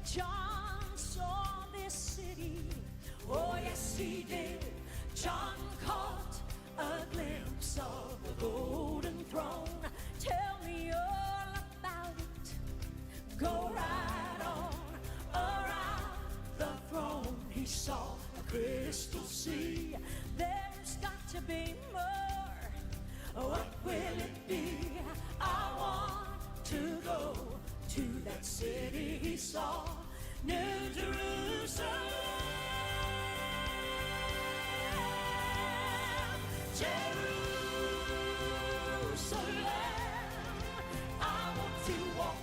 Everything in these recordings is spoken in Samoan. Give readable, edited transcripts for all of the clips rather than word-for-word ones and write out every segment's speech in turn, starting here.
John saw this city, oh yes he did. John caught a glimpse of the golden throne. Tell me all about it. Go right on around the throne. He saw a crystal sea. There's got to be more. What will it be? I want to go to that city he saw, New Jerusalem. Jerusalem. I want to walk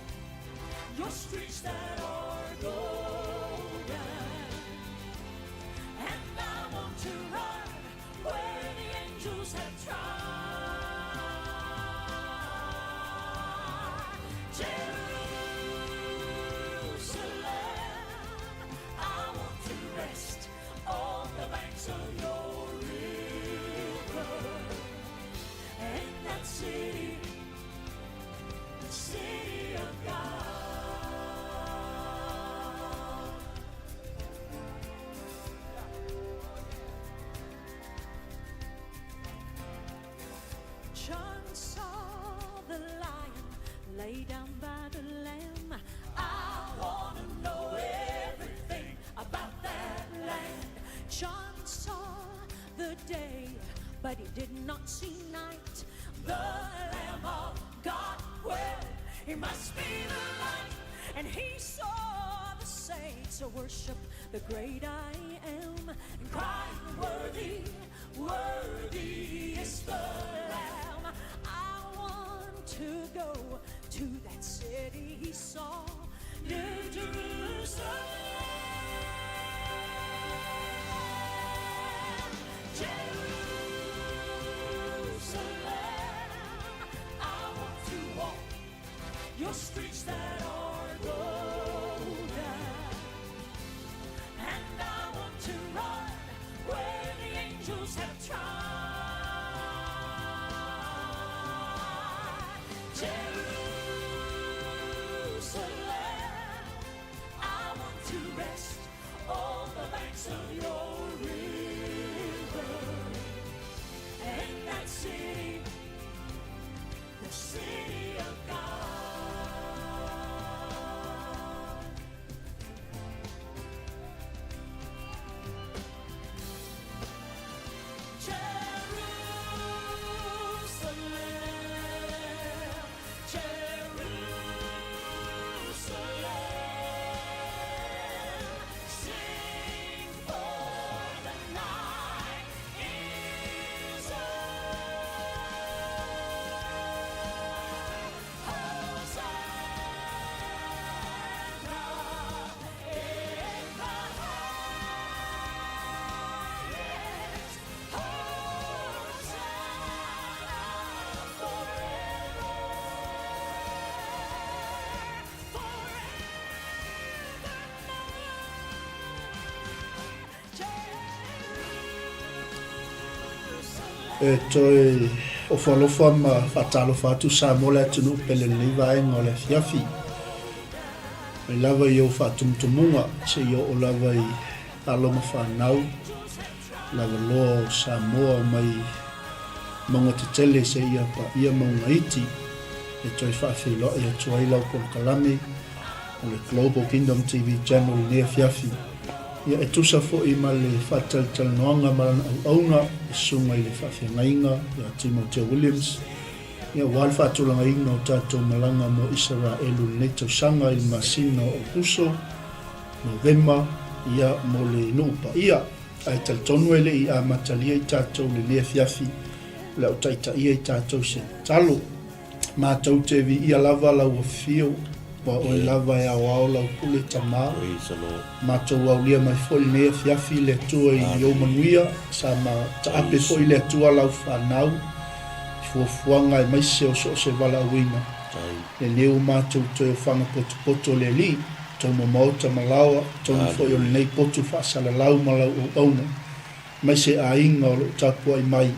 your streets that are golden. And I want to run where the angels have trod. Jerusalem, I want to rest on the banks of your river. In that city, the city of God. John saw the lion lay down by the lamb. I want to know everything about that land. John saw the day, but he did not see night. The Lamb of God, well, he must be the light. And he saw the saints worship the great I am and crying, Worthy, worthy is the Lamb. I want to go to that city he saw, New Jerusalem. Jerusalem, I want to walk your streets that are golden. And I want to run where the angels have trod. Jerusalem, I want to rest on the banks of your river. In that city, the city of God. Jerusalem, Jerusalem, sing for the night is over. Hosanna in the highest. Hosanna forever, forevermore. Jerusalem. E toe ofo alofa ma faatalofa atu Samoa le atunuu pele lenei vaega o le afiafi. Mai lava i ou faatumutumuga seia oo lava i alo ma fanau lava loa o Samoa mai mauga tetele seia paia mauga iti e toe faafeiloai atu ai lau polokalame o le Global Kingdom TV Channel i lenei afiafi. Ia e tusa foi ma le faatalatalanoaga ma lana auauna e susuga i le faafeagaiga ia Timoteo Williams, ia aua le faatulagaina o tatou malaga mo Isaraelu i lenei tausaga i le masina o Aokuso, Novema, ia mo le nuu paia. Ae talitonu e le i amatalia i tatou lenei afiafi o le a ou taitaia i tatou se tatalo. Matou te viia lava lau afio, ua oe lava e aoao lau pule tama. Matou aulia mai foi lenei afiafi le Atua i ou manuia, sa ma taape foi le Atua lau fanau i fuafuaga aemaise o so o se valaauina. Lenei ua matou toe ofaga potopoto le Alii, tonu o maota ma laoa, tonu foi o lenei potu faasalalau ma lau auauna, aemaise aiga o lo o tapuai mai.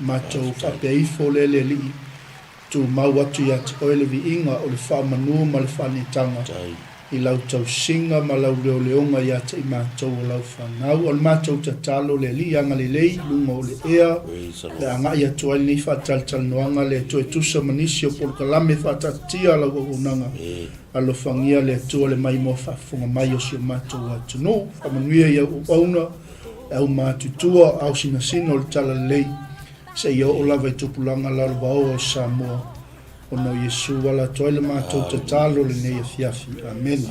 Matou faapea ifo lea le Alii, tumau atu ia te oe le viiga o le faamanu ma le faanetaga. i lau tausiga ma lau leoleoga ia te i matou o lau fanau. O le matou tatalo le Alii agalelei i luga o le ea le agai atu ai lenei faatalatalanoaga le toe tusa ma nisi o polokalame faataatitia a lau auaunaga. Alofagia le Atua le maimoa faafofoga mai o si o matou atunuu. Faamanuia i au auauna, le au matutua, ao sinasina o le Talalelei, seia oo lava i tupulaga lalovaoa o Samoa. Ona o Iesu ala atu ai le matou tatalo lenei afiafi. Amene.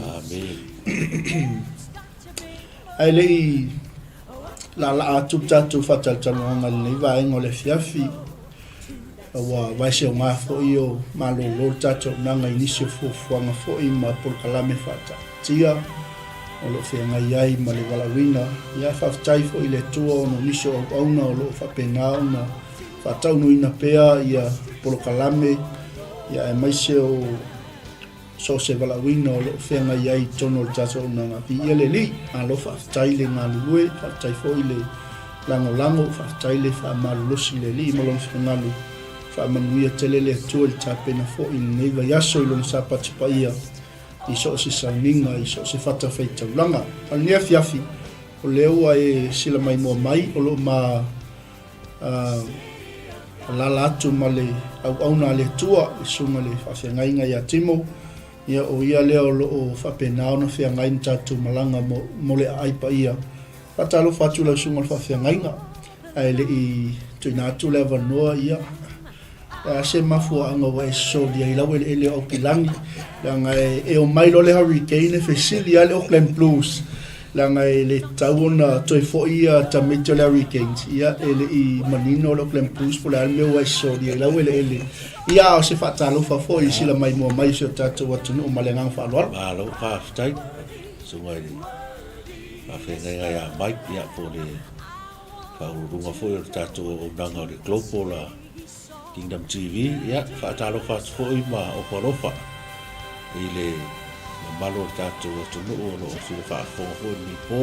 Ae le i laalaa atu le tatou faatalatalanoaga i lenei vaega o le afiafi, ua vaeseoga foi o malolo le tatou auaunaga i nisi o fuafuaga foi ma polokalame faataatia o lo o feagai ai ma le valaauina. Ia, faafetai foi i le Atua ona o nisi o auauna o lo o faapena ona faataunuuina pea ia polokalame ia aemaise o so o se valaauina o lo o feagai ai i totonu o le tatou auaunaga. Viia le Alii, malo faafetai le galulue, faafetai foi le lagolago, faafetai le faamalolosi i le Alii ma Lona finagalo. Faamanuia tele le Atua i le tapena foi i lenei vaiaso i Lona Sapati paia i so o se sauniga, i so o se fatafaitaulaga. A o lenei afiafi, o lea ua e silamaimoa mai o lo o ma Alaala atu ma le auauna a le Atua, le Susuga i le Faafeagaiga ia Timo, ia o ia lea o lo o faapena ona feagai ma tatou malaga mo, mo le aai paia. Faatalofa atu i lau Susuga i le Faafeagaiga, ae le i tuuina atu le avanoa, ia, o le a se mafuaaga ua e soli ai lau eleele o Aukilani, leaga e, e omai loa le hurricane e fesili lava le Auckland Blues, leaga e le tatau ona toe foi ia tamaiti o le Hurricanes, ia e le i manino le Auckland Blues po o le a le mea ua e soli ai lau eleele. Ia a o se faatalofa foi i sila maimoa mai o si o tatou atunuu ma le agaga faaaloalo. Malo faafetai susuga i le faafeagaiga ia Mike ia po o le faauluuluga foi o le tatou auaunaga o le Global Kingdom TV, ia, faatalofa atu foi ma ofo alofa i le mamalu o le tatou atunuu o lo o fia faafofoga foi i lenei po,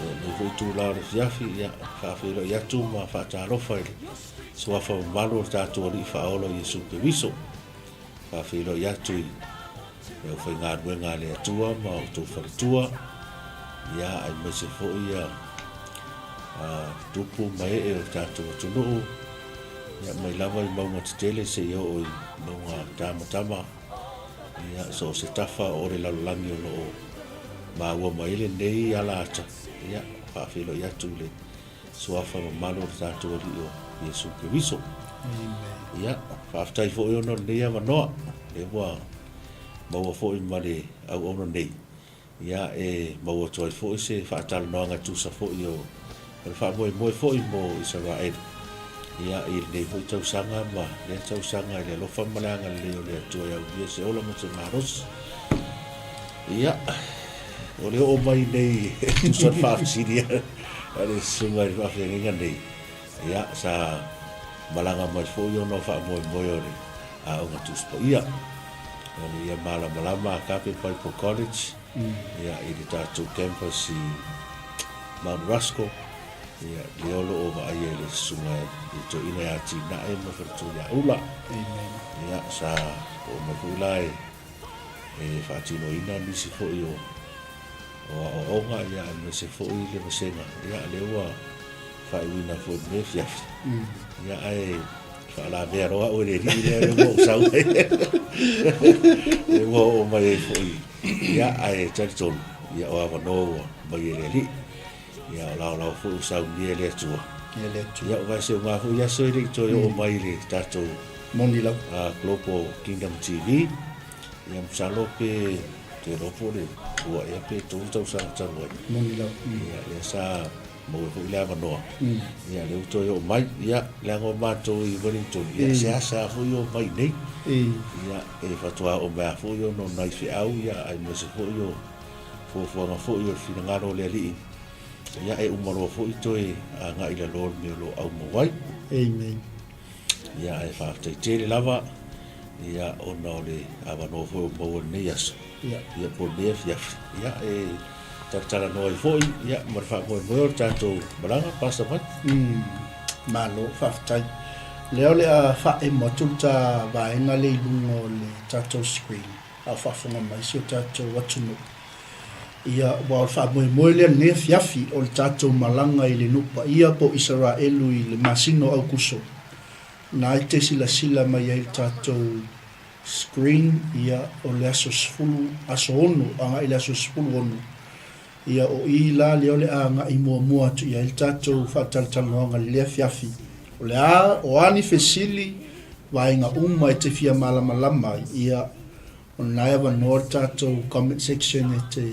lenei foi itula o le afiafi, ia, faafeiloai atu ma faatalofa i le suafa mamalu o le tatou Alii Faaola o Iesu Keriso. Faafeiloai atu i le aufaigaluega a le Atua ma outou faletua, ia, aemaise foi ia tupu ma ee o le tatou atunuu, ia, mai lava i mauga tetele seia oo i mauga tamatama, ia, so o se tafa o le lalolagi o lo o maua mai ai lenei alaata, ia, faafeiloai atu i le Suafa mamalu o le tatou Alii o Iesu Keriso. Ia, faafetai foi ona o lenei avanoa, lea ua maua foi ma le auauna nei, ia, e maua atu ai foi se faatalanoaga e tusa foi o le faamoemoe foi mo Isaraelu, ia, i lenei foi tausaga ma lea tausaga i le alofa ma le agalelei o le Atua e aulia se ola ma se malosi. Ia, o le oo mai nei e tusa le faafesili a le susuga i le faafeagaiga nei, ia, sa malaga mai foi ona o faamoemoe o le Aoga Tusi Paia, o le ia malamalama Agape Bible College, ia, i le tatou campus i Mount Rusko, ia, lea o lo o vaaia e le susuga i le toeaina ia Atinae ma Faletuiaula. Ia, sa oo mai foi la e e faatinoina nisi foi o aoaoga aemaise foi le vasega lea ua faaiuina foi i lenei afiafi. Ia ae faalavea loa au e le alii lea lea ua ou sau ai. Lea ua oo mai ai foi. Ia ae talitonu ia o avanoa ua aumai e le alii. Ia o laolao foi ua saunia e le Atua. E le Atua. Ia ua vaeseuga foi aso e le i toe oo mai i le tatou Moni lava. Global Kingdom TV. Ia masalo pe te iloa po o le 2 ea pe 3 tausaga talu ai. Moni lava. Ia lea sa maua foi le avanoa. Ia lea ua toe oo mai. Ia leaga o matou i Wellington, ia seasea foi o mai i inei. Ia e faatoa oo mai lava foi ona o nai feau ia aemaise foi o fuafuaga foi o le finagalo o le Alii, ia e uma loa foi toe agai i lalo o le mea o lo o aumau ai. Amen. Ia ae faafetai tele lava ia ona o le avanoa foi ua maua i lenei aso. Ia. Ia po o lenei afiafi. Ia e talatalanoa ai foi ia ma le faamoemoe o le tatou malaga Pastor Mike. Mm. Malo, faafetai. Lea o le a faaemo atu le ta vaega lea i luga o le tatou screen. a o faafofoga mai si o tatou atunuu. Ia, aua o le faamoemoe lea i lenei afiafi, o le tatou malaga i le nuu paia po o Isaraelu i le masina o Aukuso. Na e te silasila mai ai i le tatou screen, ia, o le aso 10, aso 6, agai i le aso 16. Ia, o i la lea o le a agai muamua atu i ai le tatou faatalatalanoaga i lenei afiafi. O le a, o a ni fesili, vaega uma e te fia malamalama ai, ia, O lena e avanoa le tatou comment section e te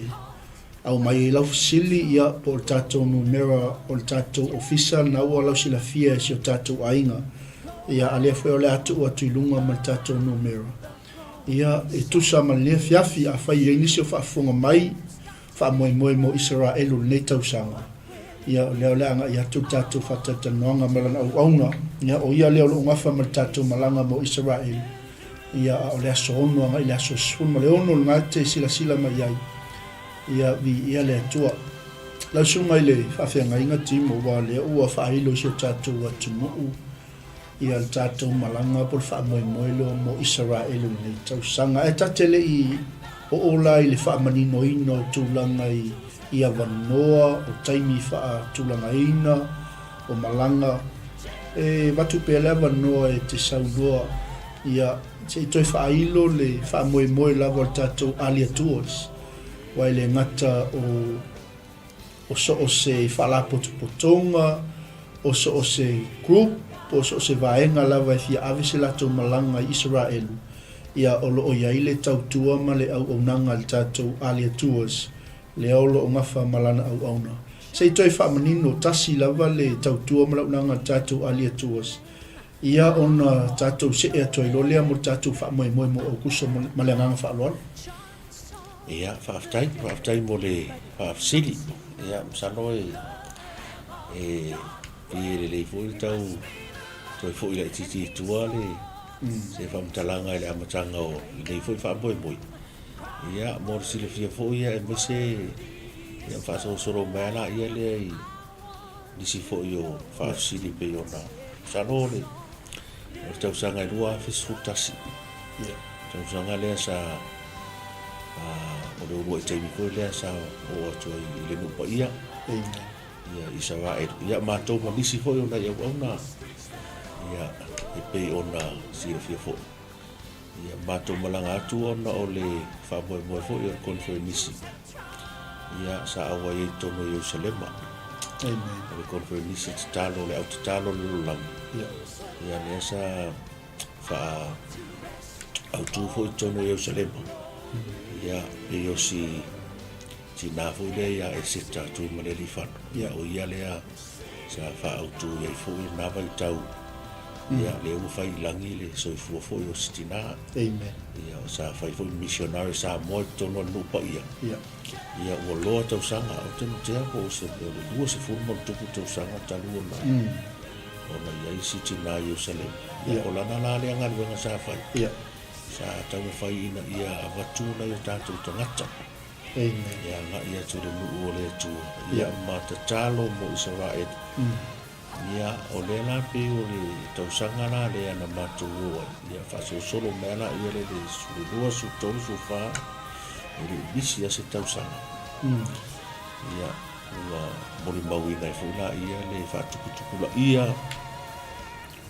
aumai ai lau fesili, ia, po o le tatou numera o le tatou ofisa lena ua lausilafia e si o tatou aiga. Ia, a lea foi o le a tuu atu i luga ma le tatou numera. Ia, e tusa ma lenei afiafi, afai e i ai nisi o faafofoga mai, faamoemoe mo Isaraelu i lenei tausaga, ia, o lea o le a agai atu le tatou faatalatalanoaga ma lana auauna, ia, o ia lea o lo o gafa ma le tatou malaga mo Isaraelu. Ia, a o le aso 6 agai i le aso 16 lena e te silasila mai ai, ia, viia le Atua. Lau Susuga i le Faafeagaiga Timo, aua o lea ua faailo i si o tatou atunuu ia le tatou malaga po o le faamoemoe lea mo Isaraelu i lenei tausaga. Ae ta te le i oo la i le faamaninoina o tulaga i avanoa, o taimi faatulagaina, o malaga, e avatu pea le avanoa e te saunoa, ia, se i toe faailo le faamoemoe lava o le tatou Alia Tours, aua e le gata o, o so o se faalapotopotoga, o so o se group, po o so o se vaega lava e fia ave se latou malaga i Isaraelu, ia, o lo o i ai le tautua ma le auaunaga a le tatou Alia Tours lea o lo o gafa ma lana auauna. Se i toe faamanino, tasi lava le tautua ma le auaunaga a le tatou Alia Tours, ia ona tatou see atu ai loa lea mo le tatou faamoemoe mo Aukuso ma le agaga faaaloalo. Ia, faafetai, faafetai mo le faafesili. Ia, masalo e, e pei e lelei foi le tau toe foi laitiiti i tua le se faamatalaga i le amataga o lenei foi faamoemoe. Ia, mo le silafia foi, ia, aemaise ia faasolosolo mai lava laia lea i nisi foi o faafesili e pei ona masalo o le o le tausaga e 2011. Ia. Tausaga lea sa o le uluai taimi foi lea sa oo atu ai i le nuu paia. Amen. Ia, Isaraelu. Ia, matou ma nisi foi o nai auauna, ia, e pei ona silafia foi. Ia, matou malaga atu ona o le faamoemoe foi o le koneferenisi, ia, sa auai ai i totonu o Ierusalema. Amen. O le koneferenisi tatalo, le au tatalo o le lalolagi. Ia. Ia, lea sa faa autu foi i totonu o Ierusalema. Ia, pei o si tinā foi lea ia Eseta Tuimalealiifano. Ia, o ia lea sa faaautu i ai foi i lena vaitau. Ia, lea ua fai i lagi le soifua foi o si tinā. Amen. Ia, sa fai foi missionary Samoa i totonu o le nuu paia. Ia. Ia, ua loa tausaga, ou te matea po o se mea o le 20 ma ona tupu tausaga talu ona ona i ai si tinā i Ierusalema. Ia, o lana la lea galuega sa fai. Ia. Sa taumafai ina ia avatu nai o tatou tagata. Amen. E agai atu i le nuu o le Atua. Ia ma tatalo mo Isaraelu. Ia, o lea la pei o le tausaga la lea na matou o ai, ia faasolosolo mai lava laia lea i le 12, 13, 14, e le i misi lava se tausaga. Ia, ua molimauina ai foi laia le faatuputupulaia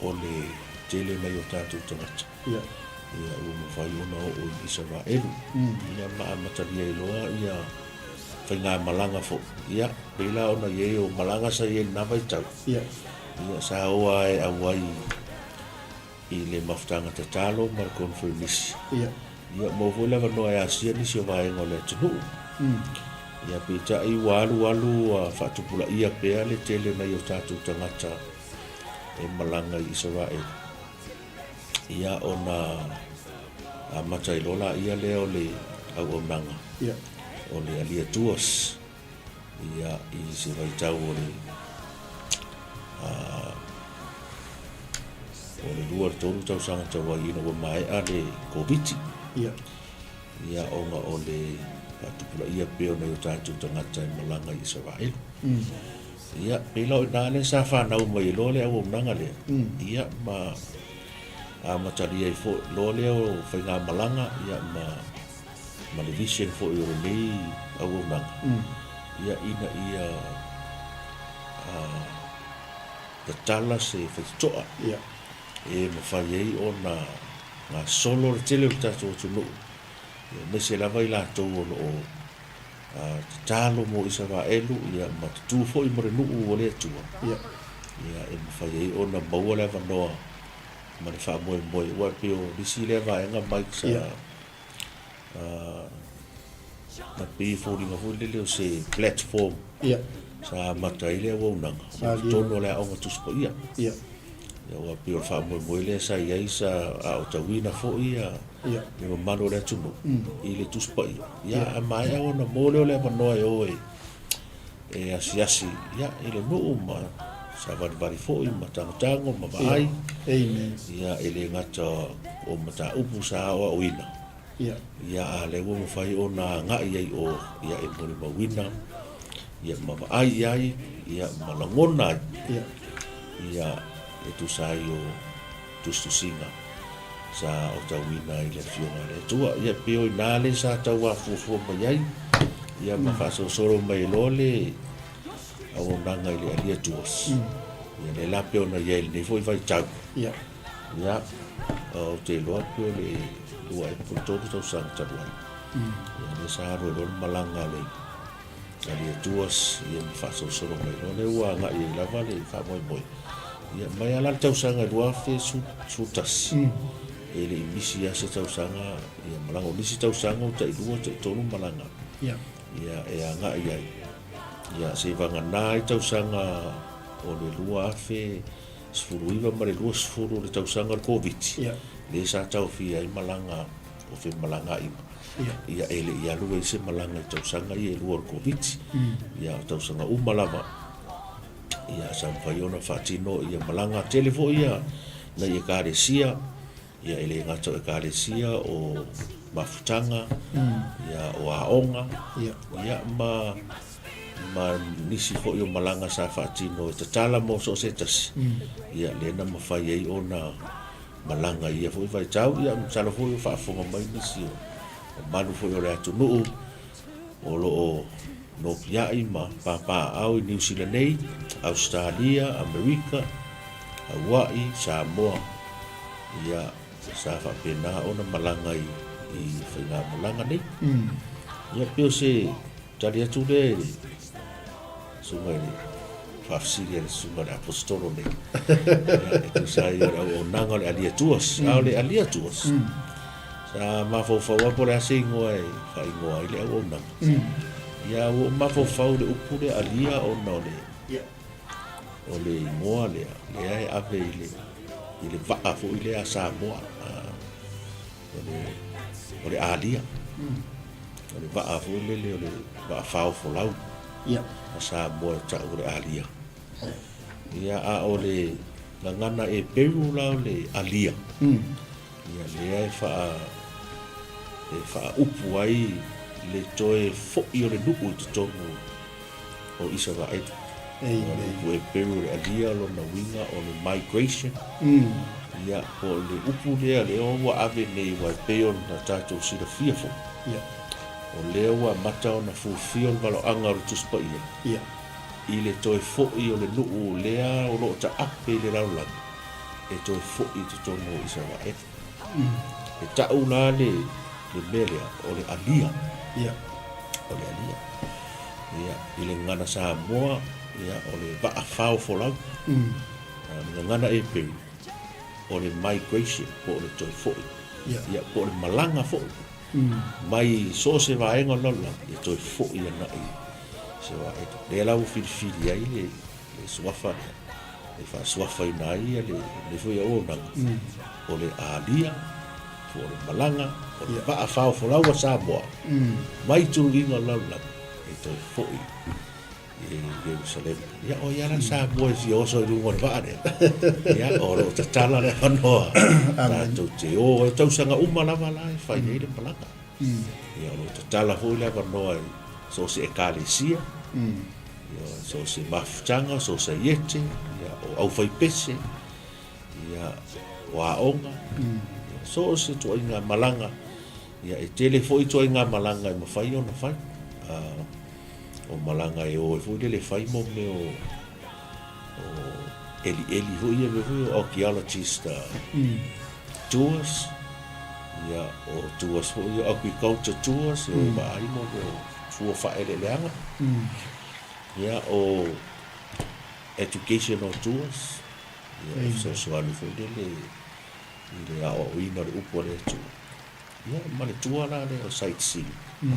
o le tele nai o tatou tagata. Ia. Ia, ua mafai ona oo i Isaraelu. Ia, ma amatalia ai loa ia faigamalaga foi. Ia, pei la ona i ai o malaga sa i ai i lena vaitau. Ia. Ia, sa o lava e auai i le mafutaga tatalo ma le koneferenisi. Ia. Ia, maua foi le avanoa e asia nisi o vaega o le atunuu. Ia, peitai ua alu alu ua faatupulaia pea le tele o nai o tatou tagata e malaga i Isaraelu. Ia, ona amata ai loa laia lea o le auaunaga o le Alia Tours, ia, i se vaitau o le o le 2 i le 3 tausaga talu ai ina ua maea le Koviti. Ia, ona o le faatupulaia pea o nai o tatou tagata e malaga i Isaraelu. Ia, pei la o i ina lea sa fanau mai ai loa le auaunaga lea, ia, ma amatalia ai foi loa lea o faigamalaga, ia, ma. ma le vision foi o lenei auaunaga, ia, ina ia tatala se faitotoa e mafai ai ona gasolo le tele o le tatou atunuu, aemaise lava i latou o lo o tatalo mo Isaraelu ma tutu foi ma le nuu o le Atua, e mafai ai ona maua le avanoa ma le faamoemoe. Aua e pei o nisi lea vaega Mike sa na pei e foliga foi lele o se platform sa amata ai le auaunaga i totonu o le Aoga Tusi Paia. Aua e pei o le faamoemoe lea sa i ai sa aotauina foi le mamalu o le atunuu i le Tusi Paia. Ia, a maea ona maua lea o le avanoa e o e asiasi i le nuu ma savalivali foi ma tagotago ma vaai. Ia, e le gata o mataupu sa aoaoina, ia, a o lea ua mafai ona agai ai i o e molimauina ma vaai i ai ma lagona ai e tusa ai o tusitusiga sa aotauina ai le Afioga a le Atua. Ia, pei o i ina lea sa tau afuafua mai ai, ia ma faasolosolo mai loa le auaunaga i le Alia Tours. Ia, lea la pei ona i ai i lenei foi vaitau. Ia, ou te iloa pei o le 2 ea po o le 3 tausaga talu ai. Ia, lea sa alu ai loa le malaga a le Alia Tours, ia ma faasolosolo mai loa lea ua agai ai lava le faamoemoe. Ia, mai lava la le tausaga 2011, e le i misi lava se tausaga, ia malaga. O nisi tausaga ua tailua, taitolu malaga, ia, e agai ai. Ia, seivagana ai tausaga o le 2019 ma le 20 o le tausaga o le Koviti, lea sa taofia ai malaga o femalagaaiga. Ia, e le i alu ai se malaga i tausaga ia e lua o le Koviti. Ia, o tausaga uma lava. Ia, sa mafai ona faatino ia malaga tele foi ia nai Ekalesia, ia e le gata o Ekalesia o mafutaga, ia o aoga, ia ma ma nisi foi o malaga sa faatino e tatala mo so o se tasi, ia lea na mafai ai ona malaga i ia foi vaitau. Ia masalo foi o faafofoga mai nisi o mamalu foi o le atunuu o lo o nopiai ma papaaao i Niu Sila nei, Ausetalia, Amerika, Hauaʻi, Samoa, ia, sa faapena ona malaga i faigamalaga nei. Ia, pei o se tali atu lea i le susuga i le faafesili a le susuga i le Aposetolo nei, ia, e tusa ai o le auaunaga o le Alia Tours. A o le Alia Tours, Sa mafaufau lava po o le a se igoa e faaigoa ai le auaunaga. Ia ua ou mafaufau i le upu lea alia ona o le o le igoa lea, lea e ave i le i le vaa foi lea a Samoa. O le o le alia. O le vaa foi lele o le vaa faofolau a Samoa e tau o le alia. Ia a o le gagana Eperu la o le alia. Ia lea e faa e faaupu ai le toe foi o le nuu i totonu o Isaraelu. Amen. O le upu Eperu o le alia lona uiga o le migration. Ia po o le upu lea lea ua ave nei aua e pei ona tatou silafia foi. Ia. O lea ua amata ona fuafia o le valoaga o le Tusi Paia. Ia. I le toe foi o le nuu lea o lo o taape i le lalolagi. e toe foi i totonu o Isaraelu. E tau la le, le mea lea, o le alia. Ia. O le alia. Ia, i le gagana Samoa, ia, o le vaa faofolau. A o le gagana Eperu, o le migration, po o le toe foi. Ia. Ia, po o le malaga foi. Mai so o se vaega o le lalolagi, e toe foi agai i Isaraelu. Lea la ua filifili ai le le suafa lea e faasuafaina ai lenei foi auaunaga, o le alia, po o le malaga, o le vaa faofolau a Samoa mai tuluiga o le lalolagi e toe foi i Ierusalema. Ia, o ai lava la Samoa e fia oso i luga o le vaa lea? Ia, o lo o tatala le avanoa tatou te o ai tausaga uma lava la e fai ai le malaga. Ia, o lo o tatala foi le avanoa i so o se Ekalesia, ia, so o se mafutaga, sosaiete, ia, o aufaipese, ia, o aoga, ia, so o se ituaiga malaga. Ia, e tele foi ituaiga malaga e mafai ona fai. O malaga e o ai foi lele e fai mo mea o elieli foi ia mea foi o archaeologist tours, ia, o tours foi ia agriculture tours, e o e vaai mo mea o fua faaeleeleaga. Ia, o educational tours, ia, e fesoasoani foi lele i le aoaoina o le upu a le Atua. Ia, ma le tour la lea o sightseeing. Ia,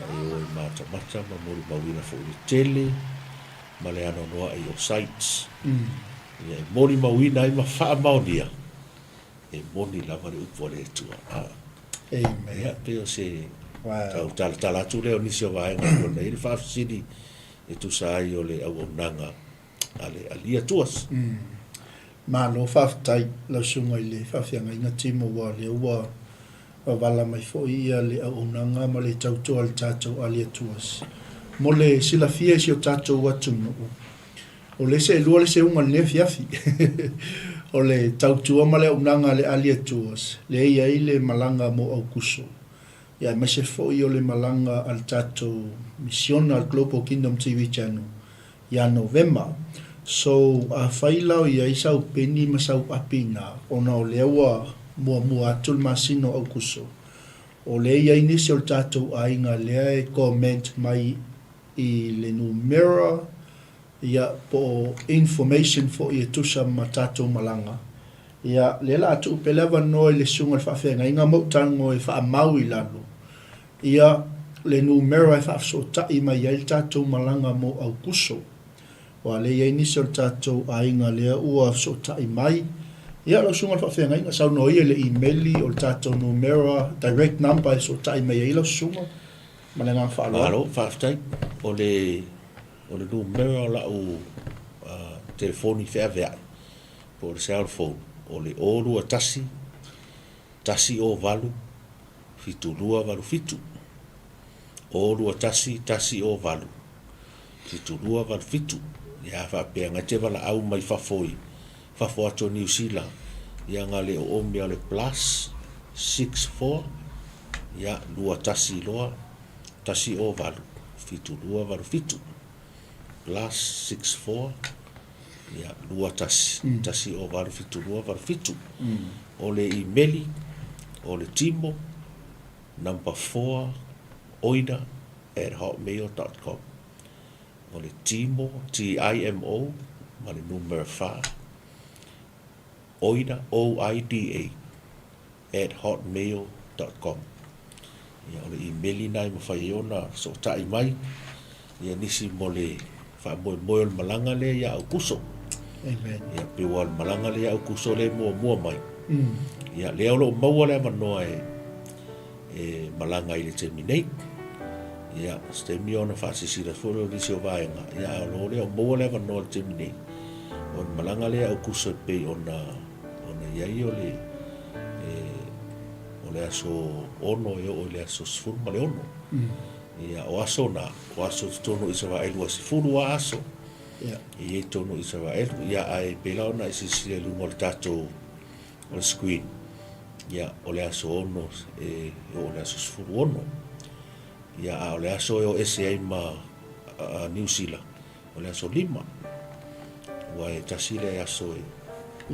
e o e matamata ma molimauina foi le tele ma le anoanoai o sites. Ia, e molimauina ai ma faamaonia, e moni lava le upu a le Atua. Amen. Ia, pei o se tau talatala atu lea o nisi o vaega e pei ona i ai le faafesili e tusa ai o le auaunaga a le Alia Tours. Malo faafetai lau susuga i le faafeagaiga Timo aua o lea ua vavala mai foi ia le auaunaga ma le tautoa a le tatou Alia Tours. Mo le silafia e si o tatou atunuu, o le seelua le seuga i lenei afiafi. O le tautua ma le auaunaga a le Alia Tours lea e i ai le malaga mo Aukuso, ia aemaise foi o le malaga a le tatou misiona a le Global Kingdom TV Channel ia Novema. So, afai la o i ai sau peni ma sau api ina, ona o lea ua muamua atu le masina o Aukuso, o lea e i ai nisi o le tatou aiga lea e comment mai i le numera, ia, po o information foi e tusa ma tatou malaga. Ia, lea la a tuu pea le avanoa i le susuga i le faafeagaiga ma ou tago e faamau i lalo, Ia, le numera e faafesootai mai ai le tatou malaga mo Aukuso. Aua lea e i ai nisi o le tatou aiga lea ua fesootai mai. Ia, lau susuga i le faafeagaiga, saunoa ia i le imeli o le tatou numera, direct number e fesootai mai ai lau susuga. Ma le agaga faaaloalo. Malo, faafetai. O le, o le numera o lau telefoni feaveai, po o le cell phone, o le 021 108 7287 021 108 7287 Ia a faapea na te valaau mai fafo i fafo atu o Niu Sila ia na le oomi o le plus 64 ia 21 loa 108 7287 plus 64 ia 21 108 7287 O le imeli, o le timo, number four, oida at hotmail dot com. O le timo, T-I-M-O, ma le numera fa, oida, O-I-D-A, at hotmail dot com. Ia, o le imeli lena e mafai ai ona fesootai mai ia nisi mo le faamoemoe o le malaga lea ia Aukuso. Amen. Ia, pei ua o le malaga lea ia Aukuso lea e muamua mai. Ia, lea o lo o maua le avanoa e, e malaga i le taimi nei. Ia, se taimi ona faasilasila foi lea o nisi o vaega, ia, a o lo o lea o maua le avanoa i le taimi nei. O le malaga lea ia Aukuso e pei ona, ona i ai o le, e, o le aso 6 e oo i le aso 16. Ia, o aso na, o aso i totonu o Isaraelu a 10 lava aso. Ia. E i ai i totonu o Isaraelu. Ia, ae pei la ona e silasila i luga o le tatou, o le screen, ia, o le aso 6 e oo i le aso 16. Ia, a o le aso e o ese ai ma Niu Sila, O le aso 5, ua e tasi le aso e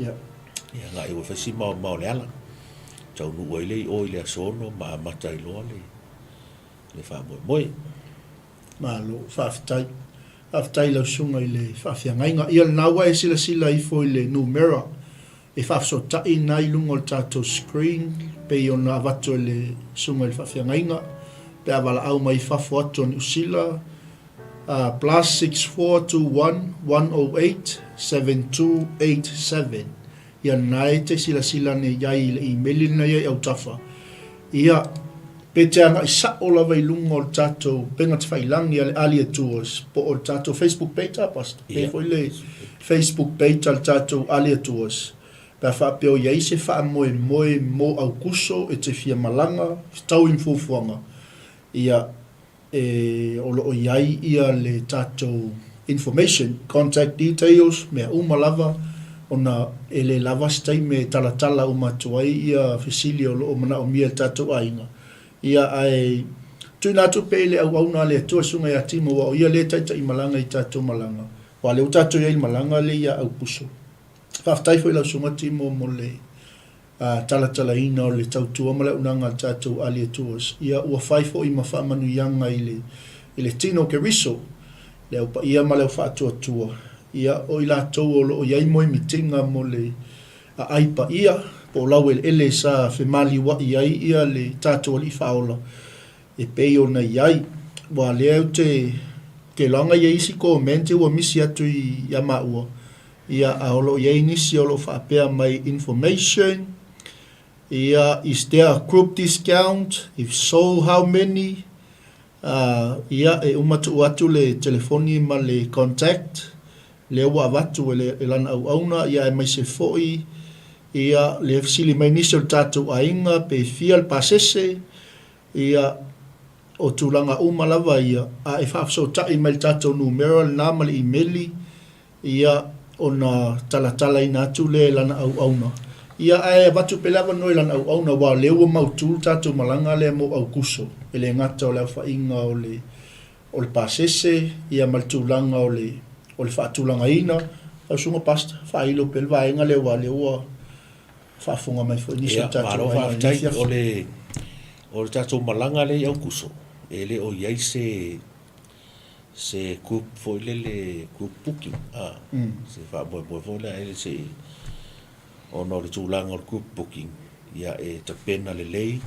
Ia. Ia agai ua fai si maomao o le ala. Taunuu ai lea i o i le aso 6 ma amata ai loa le le faamoemoe. Malo, faafetai. Faafetai i lau susuga i le faafeagaiga. Ia lena ua e silasila ifo i le numera e faafesootai lena i luga o le tatou screen pei ona avatu e le susuga i le faafeagaiga pe a valaau mai fafo atu o Niu Sila, +6421 108 7287 Ia lena e te silasila ane i ai i le imeli lena i ai autafa. Ia, pe te agai sao lava i luga o le tatou upegatafailagi a le Alia Tours po o le tatou Facebook page a Pastor? Pe foi le Facebook page a le tatou Alia Tours pe a faapea o i ai se faamoemoe mo Aukuso e te fia malaga, fetaui ma fuafuaga, ia, e o lo o i ai ia le tatou information, contact details, mea uma lava, ona e le lava se taimi e talatala uma atu ai ia fesili o lo o manaomia e le tatou aiga. Ia, ae tuuina atu pea i le auauna a le Atua Susuga ia Timo, aua o ia lea e taitai malaga i tatou malaga, aua o lea ua tatou i ai i le malaga lea ia Aukuso. Faafetai foi i lau Susuga Timo mo le talatalaina o le tautua ma le auaunaga a le tatou Alia Tours. Ia, ua fai foi ma faamanuiaga i le i le tino o Keriso, le Au Paia ma le Au Faatuatua, ia, o i latou o lo o i ai moemitiga mo le aai paia, po o laueleele sa femaliua'i ai ia le tatou Alii Faaola e pei ona i ai. Ua lea ou te keiloaga i ai isi comment ua misi atu ia maua, ia a o lo o i ai nisi o lo o faapea mai information, ia is there a group discount, if so how many, a ia e uma tuu atu le telefoni ma le contact lea ua avatu e le e lana auauna, ia aemaise foi ia le fesili mai nisi o le tatou aiga pe fia le pasese, ia o tulaga uma lava ia, a e faafesootai mai i le tatou numera lena ma le imeli, ia ona talatalaina atu lea e lana auauna. Ia ae avatu pea le avanoa i lana auauna aua o lea ua mautu le tatou malaga lea mo Aukuso, e le gata o le aofaiga o le o le pasese, ia ma le tulaga o le o le faatulagaina. Lau Susuga Pastor, faailo pea le vaega lea aua o lea ua faafofoga mai foi nisi o Ia, tatou malo aiga i lenei faafetai. afiafi. O le o le tatou malaga lea i Aukuso, e le o i ai se se group foi lele, group booking, a, se faamoemoe foi lea e se i ona o le tulaga o le group booking, ia e tapena lelei,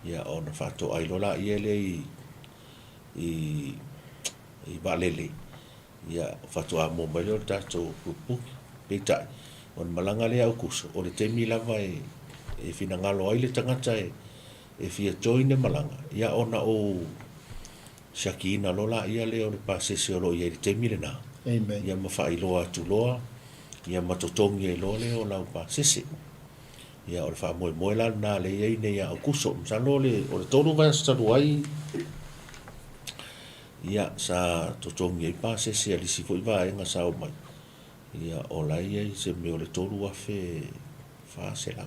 ia ona faatoai loa laia lea i i i vaalele, ia faatoa mua mai lea o le tatou pupuki. Peitai, o le malaga lea a Aukuso, o le taimi lava e e finagalo ai le tagata e e fia join le malaga, ia ona ou siakiina loa laia lea o le pasese o lo o i ai i le taimi lena, Amen. ia ma faailoa atu loa, ia ma totogi ai loa lea o lau pasese. Ia, o le faamoemoe la lena lea e i ai nei ia Aukuso. Masalo o le, o le 3 vaiaso talu ai, ia, sa totogi ai pasese a le isi foi vaega sa omai, ia, o la e i ai se mea o le 3,400,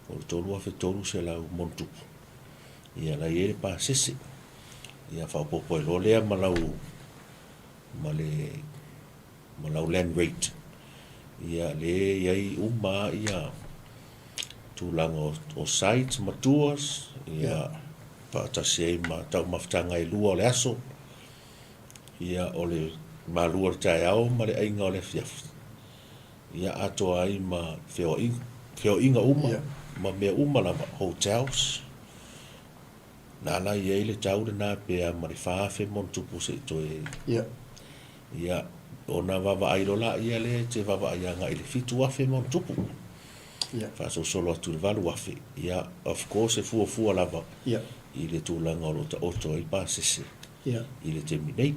po o le 3,300 ma ona tupu, ia, la e i ai le pasese. Ia, faaopoopo ai loa lea ma lau, ma le ma lau land rate, ia lea e i ai uma lava ia tulaga o sites ma tours, ia faatasi ai ma taumafataga e 2 o le aso, ia o le malu o le taeao ma le aiga o le afiafi, ia atoa ai ma feoaiga, feoaiga uma ma mea uma lava, hotels, Na la i ai le tau lena pe a ma le 4,000 ma ona tupu se i toe Ia, ona vaavaai loa laia lea e te vaavaai agai i le 7,000 ma ona tupu. Faasolosolo atu i le 8,000. Ia, of course e fuafua lava i le tulaga o lo o taoto ai pasese i le taimi nei.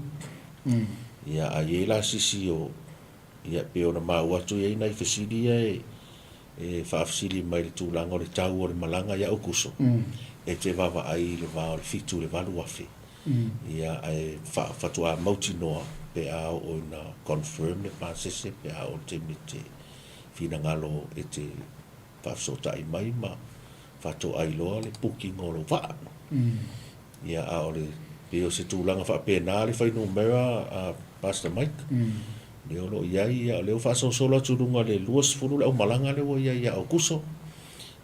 Ia, a i ai la sisi o, ia, pei ona maua atu e i ai nai fesili ia e e faafesili mai i le tulaga o le tau o le malaga ia Aukuso, e te vaavaai i le va o le 7 i le 8 afe, ia ae faatoa mautinoa pe a oo ina confirm le pasese pe a oo i le taimi e te finagalo e te faafesootai mai ma faatoai loa le booking o lou vaa. Ia a o le pei o se tulaga faapena le fuainumera a Pastor Mike lea o lo o i ai, ia o lea ua faasolosolo atu i luga o le 20 le aumalaga lea ua i ai ia Aokuso,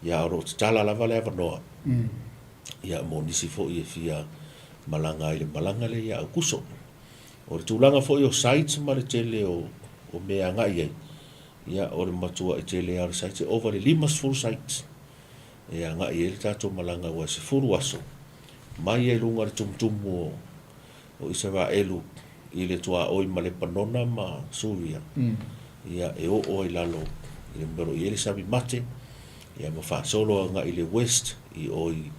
ia o lo o tatala lava le avanoa ia mo nisi foi e fia malaga ai i le malaga lea ia Aokuso. O le tulaga foi o sites ma le tele o o mea e agai i ai, ia o le matuai tele lava o le sites, e ova i le 50 sites e agai i ai le tatou malaga aua e 10 aso mai ai luga i le tumutumu o o Isaraelu i le tuaoi ma Lepanona ma Suria, ia, e oo ai i lalo i le mea o lo o i ai le sami mate, ia ma faasolo agai i le west i o i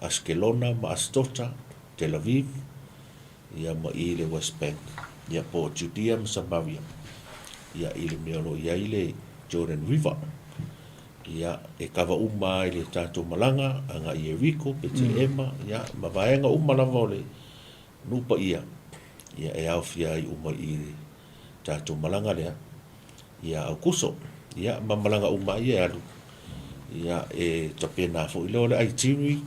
Askelona ma Asdota, Tel Aviv, ia ma i le West Bank, ia po o Judea ma Samaria, ia i le mea o lo o i ai le Jordan River. Ia, e kava uma ai le tatou malaga agai i Ieriko, Petelehema, ia, ma vaega uma lava o le nuu paia, ia, e aofia ai uma i le tatou malaga lea ia Aukuso. Ia, ma malaga uma ai ia e alu, ia, e tapena foi lea o le itinerary,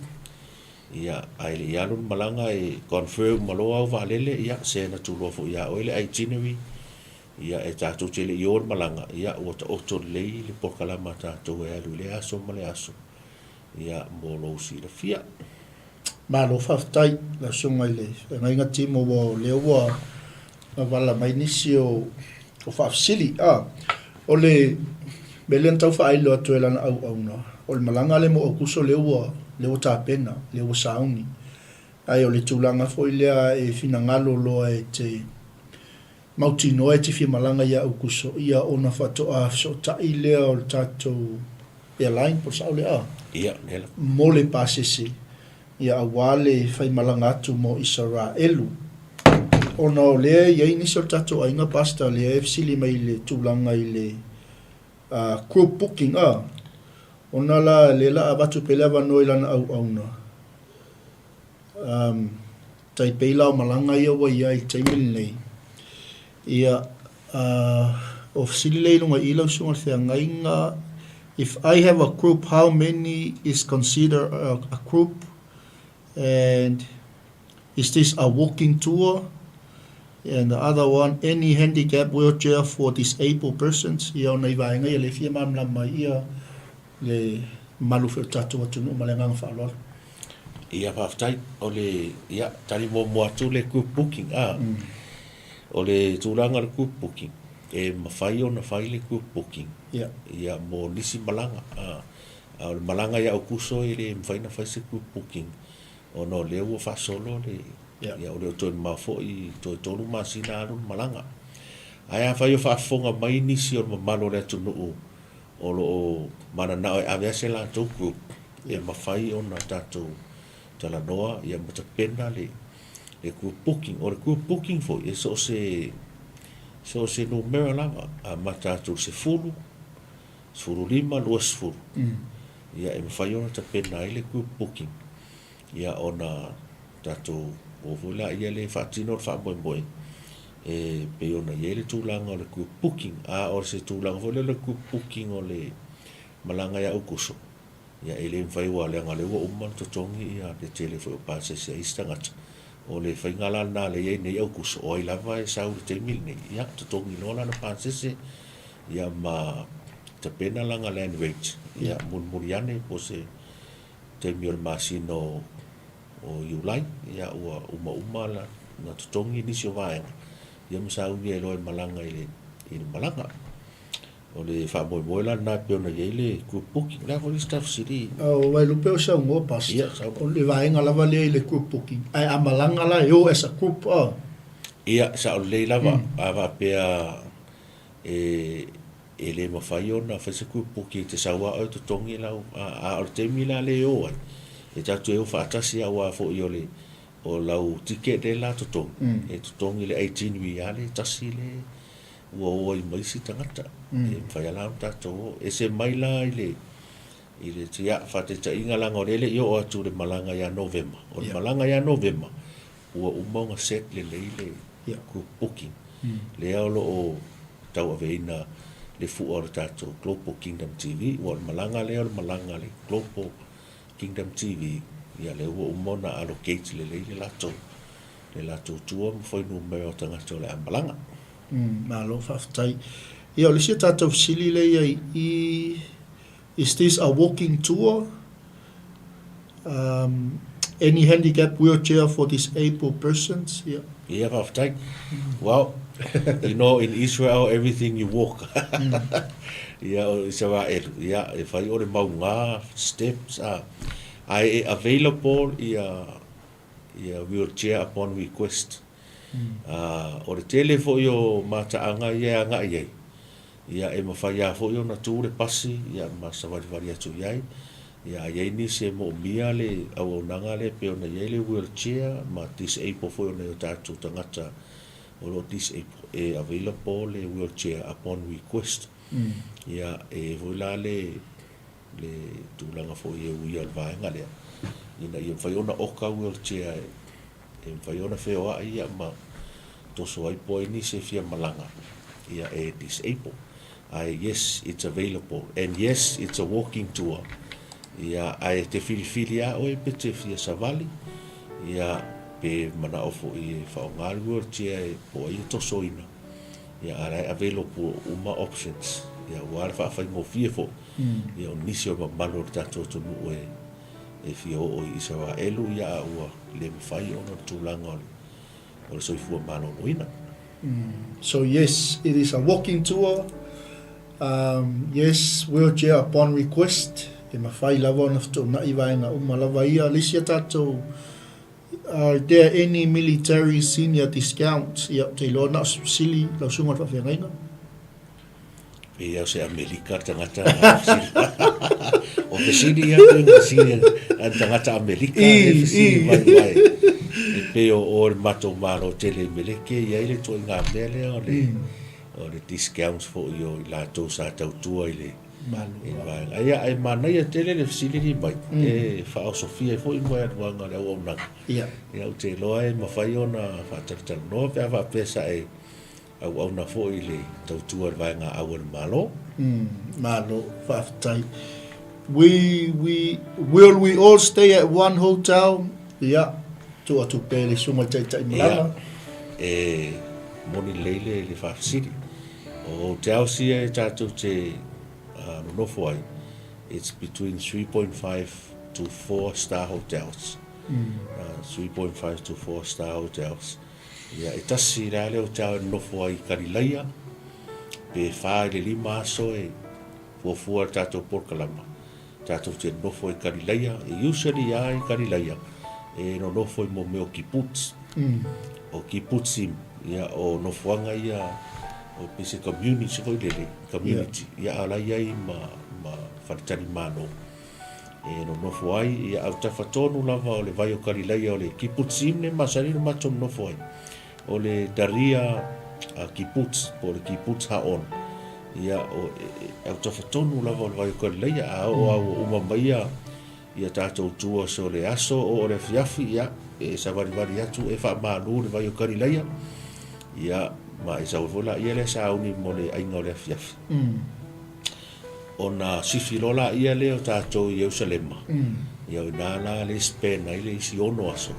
Ia, ae le i alu le malaga e confirm uma loa au vaalele, ia send atu loa foi ia oe le itinerary, ia e tatou te le i o le malaga, ia ua taoto lelei le polokalama a tatou e alu i lea aso ma lea aso, ia mo lou silafia. Malo faafetai lau Susuga i le Feagaiga Timo ua o lea ua vala mai nisi o faafesili. A o le mea lea na tau faailo atu e lana auauna, o le malaga lea mo Aukuso lea ua lea ua tapena, lea ua sauni. Ae o le tulaga foi lea e finagalo loa e te mautinoa e te fia malaga ia Aukuso, ia ona faatoa fesootai lea o le tatou airline po o le sao lea a? Ia, lea lava. Mo le pasese, ia aua le faimalaga atu mo Isaraelu. Ona o lea e i ai nisi o le tatou aiga Pastor lea e fesili mai i le tulaga i le group booking a, ona la lea la avatu pea le avanoa i lana auauna, um, tai pei la o malaga ia ua i ai i le taimi lenei. Ia, uh, o fesili lea i luga i lau susuga i le feagaiga, if I have a group, how many is considered a, a group? And is this a walking tour? And the other one, any handicap wheelchair for disabled persons? Ia, o nai vaega ia lea e fia malamalama ai ia le mamalu foi o le tatou atunuu ma le agaga faaaloalo. Ia, faafetai. O le, ia, tali muamua atu le group booking, a. O le tulaga o le group booking, e mafai ona fai le group booking, Ia. ia, mo nisi malaga, a. A o le malaga ia Aukuso e le mafai ona fai se group booking ona o lea ua faasolo le, Ia. ia, o le o toe mamao foi, toe tolu masina alu le malaga. Ae afai o faafofoga mai nisi o le mamalu o le atunuu o lo o mananao e ave lava se latou group, e mafai ona tatou talanoa ia ma tapena le le group booking. O le group booking foi, e so o se, so o se numera lava, amata atu i le 10, 15, 20, ia e mafai ona tapena ai le group booking, ia ona tatou o foi laia lea e faatino le faamoemoe e pei ona i ai le tulaga o le group booking. A o se tulaga foi lea o le group booking o le malaga ia Aukuso, ia e le mafai aua leaga o lea ua uma ona totogi ia le tele foi o pasese a isi tagata. O le faiga la lena lea e i ai nei Aukuso, o ai lava e sau i le taimi lenei, ia totogi loa lana pasese ia ma tapena lana land rate, ia mulimuli ane po o se taimi o le masina o Iulai, ia ua umauma ona totogi nisi o vaega, ia ma sauni ai loa e malaga i le, i le malaga. O le faamoemoe la lena e pei ona i ai le group booking. O le a foi le isi ta fesili? O Vailupe o saunoa Pastor. Ia, saunoa. O le vaega lava lea i le group booking. Ae a malaga la e o as a group a? Ia, sao lelei lava. A faapea e e le mafai ona fai se group booking e te sau lava oe totogi lau, a o le taimi la lea e o ai, e tatou te o faatasi aua foi o le o lau ticket lea la totogi, e totogi le itinerary lava lea e tasi lea ua o ai ma isi tagata. E mafai lava la ona tatou o. Ese mai la i le, i le, ia, faataitaiga leaga o lea e le i oo atu i le malaga ia Novema. O le malaga ia Novema, ua uma ona set lelei le group booking. Lea o lo o tauaveina le fua o le tatou Global Kingdom TV. Aua o le malaga lea o le malaga a le Global Kingdom TV, ia lea ua uma ona allocate lelei le latou le latou tua ma fuainumera o tagata o le a malaga. Malo faafetai. Ia o le isi a tatou fesili lea i ai i Is this a walking tour? Um, any handicap wheelchair for disabled persons? Ia. Ia faafetai. Well, you know in Israel everything you walk. Ia o Isaraelu, ia e fai o le mauga, steps, a ae e available ia ia wheelchair upon request. Ā, o le tele foi o mataaga ia e agai ai, ia e mafai lava foi ona tu le pasi ia ma savalivali atu i ai. Ia a i ai nisi e moomia le auaunaga lea e pei ona i ai le wheelchair ma disable foi o nai o tatou tagata o lo o disable, e available le wheelchair upon request. Ia e i ai foi la le le tulaga foi e uia o le vaega lea, ina ia mafai ona oka wheelchair e mafai ona feoai ia ma toso ai po o ai nisi e fia malaga ia e disable. Ae yes, it's available and yes, it's a walking tour. Ia, ae e te filifili lava oe pe te fia savali, ia, pe manao foi e faaaoga le wheelchair e po o ai e tosoina, ia, a o la e available uma options, ia, aua le faafaigofie foi, ia, o nisi o le mamalu o le tatou atunuu e e fia oo i Isaraelu, ia, a ua le mafai ona o le tulaga o le o le soifua maloloina. So yes, it is a walking tour. Um, yes, wheelchair upon request. E mawhai lava ona fetuunai vaega uma lava ia. Le isi a tatou, are there any military senior discounts? Ia, ou te iloa na o se fesili lau susuga i le faafeagaiga. Pei lava o se Amerika le tagata na fesili. O fesili ia pei o fesili a le tagata Amerika lea e fesili mai mai. E pei o o le matou Malo tele i Meleke e i ai le ituaiga mea lea o le o le discounts foi o i latou sa tautua i le i le vaega. Ia ae manaia tele le fesili lenei mai e faaosofia ai foi moealuaga o le auaunaga. Ia ou te iloa e mafai ona faatalatalanoa pe a faapea sa e auauna foi i le tautua i le vaega au a le Malo. Malo, faafetai. We, we, will we all stay at one hotel? Ia, tuu atu pea i le susuga i le Taitai Malala. Ia, e moni lelei le, le faafesili. O hotels ia e tatou te uh, nonofo ai, it's between 3.5 to 4 star hotels. Uh, 3.5 to 4 star hotels. Ia, e tasi la le hotel e nonofo ai i Kalilaia, pe wha i le lima aso e fuafua le tatou polokalama. Tatou te nonofo i Kalilaia, e usually a i Kalilaia, e nonofo i mo mea o kibbutz. O kibbutzim, ia, o nofoaga ia, o pei se community foi lele, community, ia, a o la e i ai ma, ma faletalimalo. E nonofo ai ia autafa tonu lava o le vai o Kalilaia o le Kibbutzim le masani ona matou nonofo ai. O le Daria Kibbutz po o le Kibbutz Ha'on. Ia o autafa tonu lava o le vai o Kalilaia a oo lava ua uma mai ia ia tatou tours o le aso oo le afiafi ia e savalivali atu e faamalu le vai o Kalilaia ia ma e sau ai foi laia lea sauni mo le aiga o le afiafi. Ona sifi loa laia lea o tatou i Ierusalema, ia o ina la lea e spend ai le isi ono aso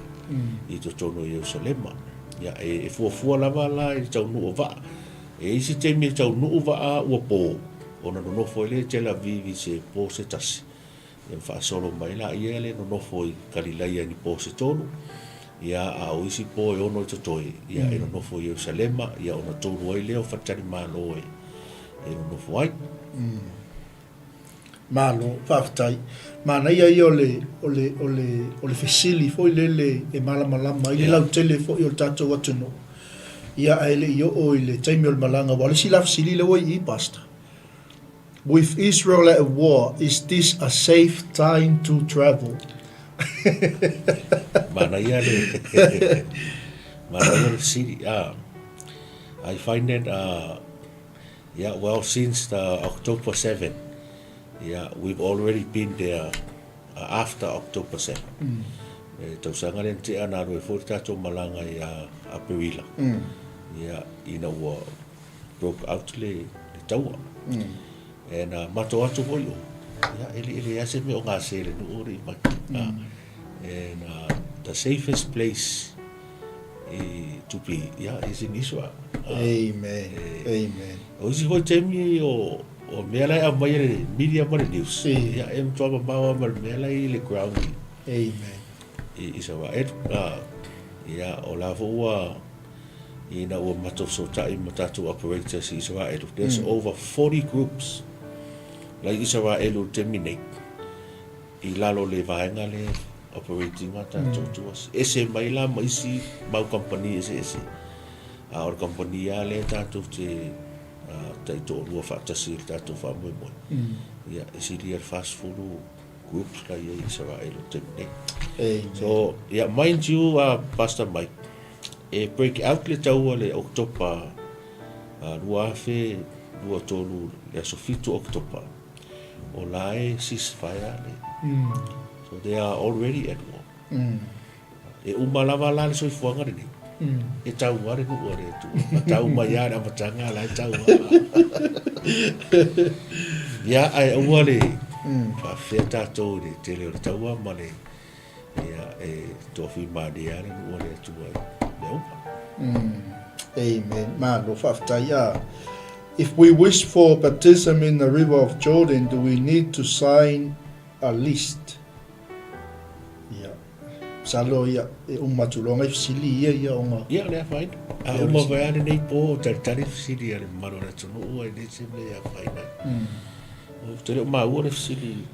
i totonu o Ierusalema. Ia, e fuafua lava la i le taunuu o vaa. E i ai isi taimi e taunuu vaa ua po, ona nonofo ai lea i Tel Aviv i se po se tasi. Ia ma faasolo mai laia lea nonofo i Kalilaia i ni po se tolu, ia, a o isi po e ono i totoe, ia e nonofo i Ierusalema, ia ona tolu ai lea o faletalimalo e e nonofo ai. Malo, faafetai. Manaia ia o le, o le, o le, o le fesili foi lele e malamalama ai le lautele foi o le tatou atunuu. Ia, ae le i oo i le taimi o le malaga, aua o le isi la fesili lea ua i i, Pastor. With Israel at war, is this a safe time to travel? Manaia le, manaia le fesili. Ah, I find it, uh, yeah, well, since the October 7, yeah, we've already been there uh, after October 7. E tausaga lea na tea na alu ai foi le tatou malaga ia Aperila. Ia, ina ua broke out le, le taua. E na matou atu foi o, ia, e le, e leai se mea o gase i le nuu o le i mai. And the safest place i to be, ia, is in Israel. Amen. Amen. O isi foi taimi o, o mea la e aumai e le media ma le news, ia, e matua mamao lava ma le mea la e i le ground i, Amen. i Israel. Ia, o la foi ua, ina ua matou fesootai ma tatou operators i Israel, there's over 40 groups la i Israel i le taimi nei, i lalo o le vaega lea operating a tatou tours. Ese mai la ma isi mau kamupani eseese, a o le kamupani lava lea tatou te taitoalua faatasi i le tatou faamoemoe, ia, e sili ia le 40 groups la i ai i Israel i le taimi nei. So, yeah, mind you, Pastor Mike, e break out le taua le Oketopa 2023, le aso 7 o Oketopa, o la e ceasefire le. So they are already at war. E uma lava la le soifuaga lenei. E tau lava le nuu a le Atua. A tau mai lava le amataga, la e tau lava. Ia, ae aua le... Faafefea tatou i le tele o le taua ma le, ia, e toafimalie lava le nuu a le Atua i mea uma. Amen. Malo, faafetai. Ah, if we wish for baptism in the river of Jordan, do we need to sign a list? Ia. Masalo ia, e uma atu loa ngai fesili ia ia ona. Ia, le afaina. A uma vai lava lenei po o talitali fesili a le mamalu o le atunuu, e le se mea e afaina ai. Ou te le o maua le fesili.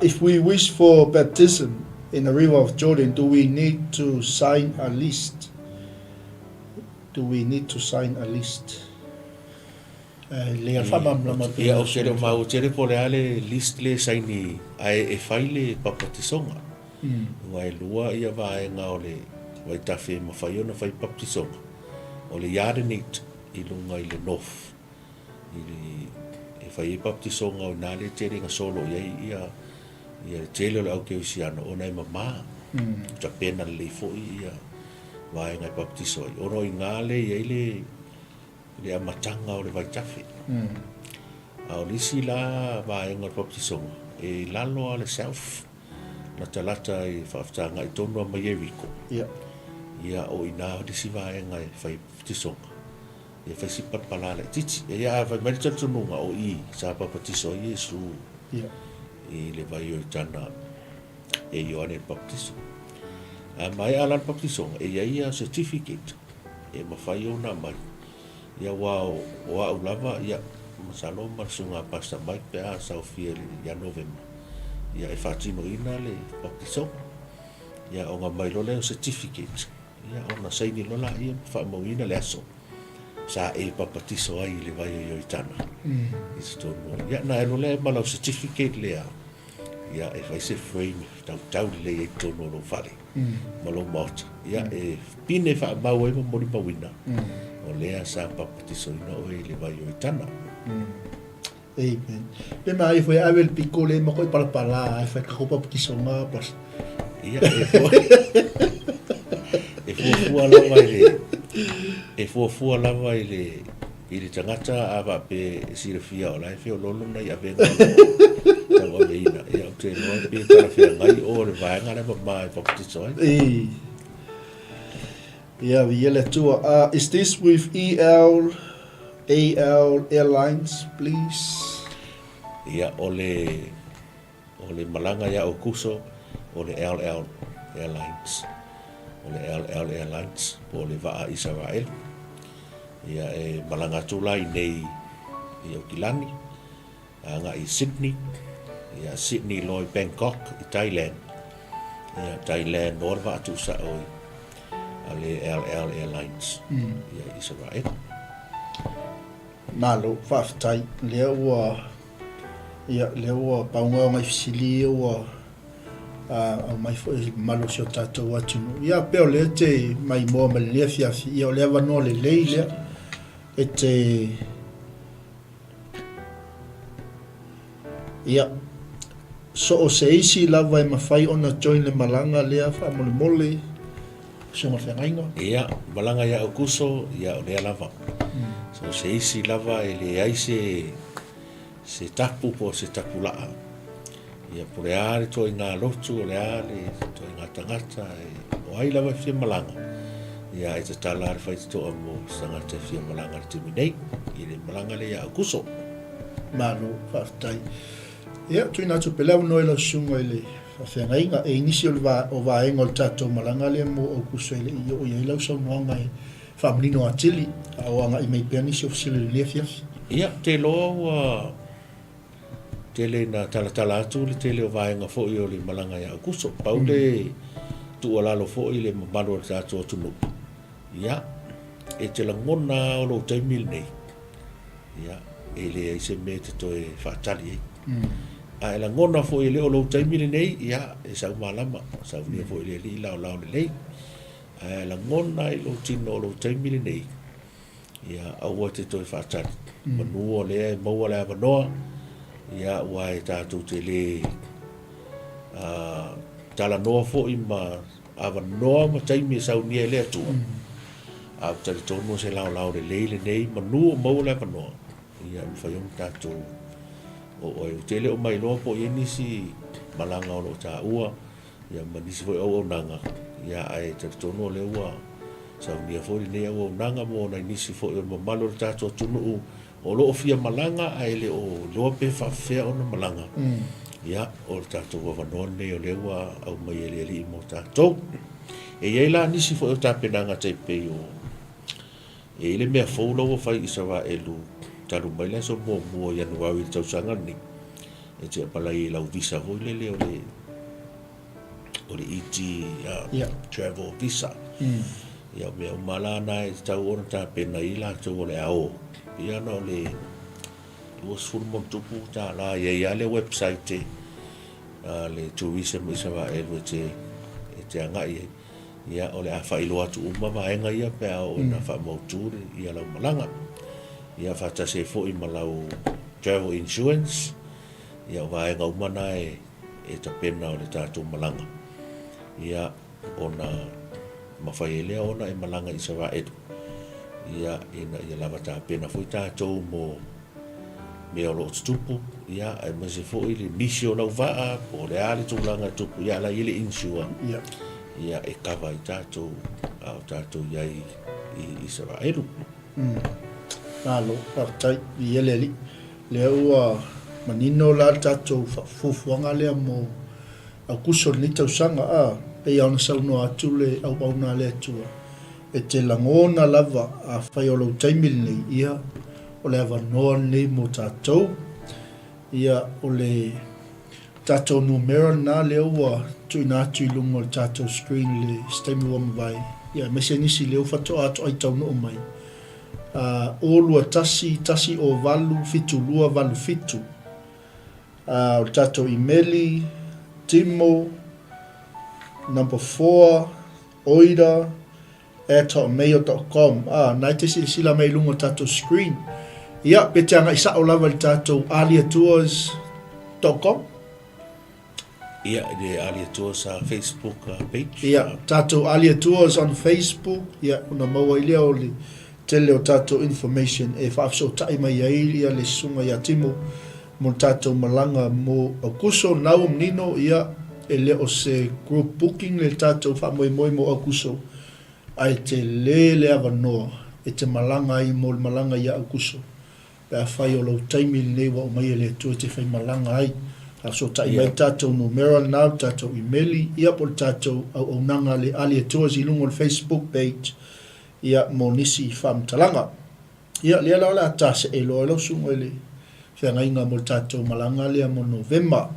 If we wish for baptism in the river of Jordan, do we need to sign a list? Do we need to sign a list? E lei a le faamalamalama pe. Ia, ou te le o maua tele po o le a le list le saini ae e fai le papatisoga. Aua e lua ia vaega o le vaitafe e mafai ona fai papatisoga, o le Yardenit i luga i le north i le e fai ai papatisoga o i ina le tele ina solo i ai ia ia le tele o le au kerisiano ona e mama. Tapena lelei foi ia vaega e papatiso ai ona o i ina le i ai le le amataga o le vaitafe. A o le isi la vaega o le papatisoga, e i lalo lava o le South, latalata i faafetagai tonu lava ma Ieriko. Ia, o i ina le isi vaega e fai ai papatisoga, e fai si palapala laitiiti. Ia, a fai mai le talitonuga, o i sa papatiso ai Iesu i le vai o Itana e Ioane le Papatiso. A maea la le papatisoga, e i ai ia certificate e mafai ona aumai. Ia aua o, o au lava, ia, masalo ma le susuga a Pastor Mike pe a saofia ia Novema, ia e faatinoina le papatisoga. Ia ona aumai loa lea o certificate, ia ona saini loa laia ma faamauina le aso sa e papatiso ai i le vai o Ioitana i totonu o, ia ona ae loa lea ma lau certificate lea. Ia, e fai se frame e tautau lelei ai i totonu o lou fale ma lou maota. Ia, e pine faamau ai ma molimauina, o lea sa papatisoina oe i le vai o Itana. Amen. Pe ma ai foi ave le piko le ma koi palapala ai fai ka ko papatisoga pas. Ia, e fua, e fuafua lava i le, e fuafua lava i le, I le tagata a faapea e silafia o la e feoloolo nai avega o lo o tauaveina, ia ou te iloa pe talafeagai o le vaega lea mama e papatiso ai. Ei. Ia, viia le Atua. Uh, is this with EL, AL Airlines, please? Ia, o le, O le malaga ia Aukuso, o le El Al Airlines. O le El Al Airlines, po o le vaa Isaraelu. Ia e malaga atu la i nei i Aukilani, agai i Sydney, ia Sydney loa i Bangkok i Thailand. Ia Thailand loa le vaa tuusao i a le El Al Airlines ia i Isaraelu. Malo, faafetai. Lea ua Ia, lea ua paogaoga i fesili ia ua aumai foi i mamalu o si o tatou atunuu. Ia, pei o lea e te maimoa mai lenei afiafi, ia o le avanoa lelei lea e te Ia, so o se isi lava e mafai ona join le malaga lea faamolemole, Susuga Feagaiga. Ia, malaga ia Aukuso, ia o lea lava. So o se isi lava e leai se se tapu po o se tapulaa. Ia po o le a le ituaiga lotu, o le a le ituaiga tagata, e, o ai lava e fia malaga, ia e tatala le faitotoa mo se tagata e fia malaga i le taimi nei, i le malaga lea ia Aukuso. Malo, faafetai. Ia, tuuina atu pea le avanoa i lau susuga i le faafeagaiga. E i nisi o le va, o vaega o le tatou malaga lea mo Aukuso e le i oo i ai lau saunoaga e faamanino atili, a o agai mai pea nisi o fesili i lenei afiafi. Ia, ou te iloa ua tele ina talatala atu le tele o vaega foi o le malaga ia Aukuso. Pau le tuualalo foi i le mamalu o le tatou atunuu, ia, e te lagona lava o lou taimi lenei, ia, e leai se mea e te toe faatali ai. A e lagona foi e le o lou taimi lenei, ia, e sau malama, saunia foi e le Alii laolao lelei. Ae lagona i lou tino o lou taimi lenei, ia aua te toe faatali. Manu o lea e maua le avanoa, ia aua e tatou te le talanoa foi ma avanoa ma taimi e saunia e le Atua. A ou talitonu o se laolao lelei lenei, manu o maua le avanoa. Ia, e mafai ona tatou oo ai. Ou te le o mailoa po o i ai nisi malaga o lo o taua, ia ma nisi foi auaunaga, ia ae talitonu o lea ua saunia foi lenei auaunaga mo nai nisi foi o le mamalu o le tatou atunuu o lo o fia malaga ae le o iloa pe faapefea ona malaga. Ia, o le tatou avanoa lenei o lea ua aumai e le Alii mo tatou. E i ai la nisi foi o tapenaga tai pei o E i ai le mea fou la ua fai i Isaraelu talu mai le aso muamua o Ianuari i le tausaga lenei, e te apalai i lau visa foi lele o le o le ET travel visa. Ia o mea uma la na e tatau ona tapena i ai latou o le a o. Pei ona o le $20+ e i ai lava le website a le Tourism Isaraelu e te e te agai ai. Ia, o le a faailoa atu uma vaega ia pe a oo ina faamautu ia lau malaga. Ia, faatasi ai foi ma lau travel insurance, ia o vaega uma na e e tapena o le tatou malaga. Ia, ona mafai ai lea ona e malaga i Isaraelu, ia, ina ia lava tapena foi tatou mo mea o lo o tutupu, ia, aemaise foi le misi o lau vaa, po o le a le tulaga e tupu, ia, a o la e i ai le insure, ia, e kava ai tatou a o tatou i ai i Isaraelu. Malo, faafetai, viia le Alii. Lea ua manino la le tatou fuafuaga lea mo Aokuso o lenei tausaga, a, pei lava ona saunoa atu le auauna a le Atua, E te lagona lava afai o lou taimi lenei, ia, o le avanoa lenei mo tatou. Ia, o le tatou numera lena lea ua tuuina atu i luga o le tatou screen i le se taimi ua mavae, ia, aemaise nisi lea ua faatoa toai taunuu mai, uh, 0 2 1 1 0 8 7 2 8 7. Uh, o le tatou imeli, timo, number 4, Oira at hotmail dot com A, na e te silasila mai i luga o le tatou screen. Ia, pe te agai sao lava i le tatou aliatours dot com. Ia, i le Alia Tours Facebook page. Ia, tatou Alia Tours on Facebook, ia, ona maua ai lea o le tele o tatou information e faafesootai mai ai ia le susuga ia Timo mo le tatou malaga mo Aukuso. Na ua manino, ia, e le o se group booking le tatou faamoemoe mo Aukuso, ae tele le avanoa e te malaga ai mo le malaga ia Aukuso, pe afai o lou taimi lenei ua aumai e le Atua e te faimalaga ai. Faafesootai mai le tatou numera lena, le tatou imeli, ia po o le tatou auaunaga a le Ali Atours i luga o le Facebook page, ia, mo nisi faamatalaga. Ia, lea la o le a tasee loa e lau susuga i le feagaiga mo le tatou malaga lea mo Novema.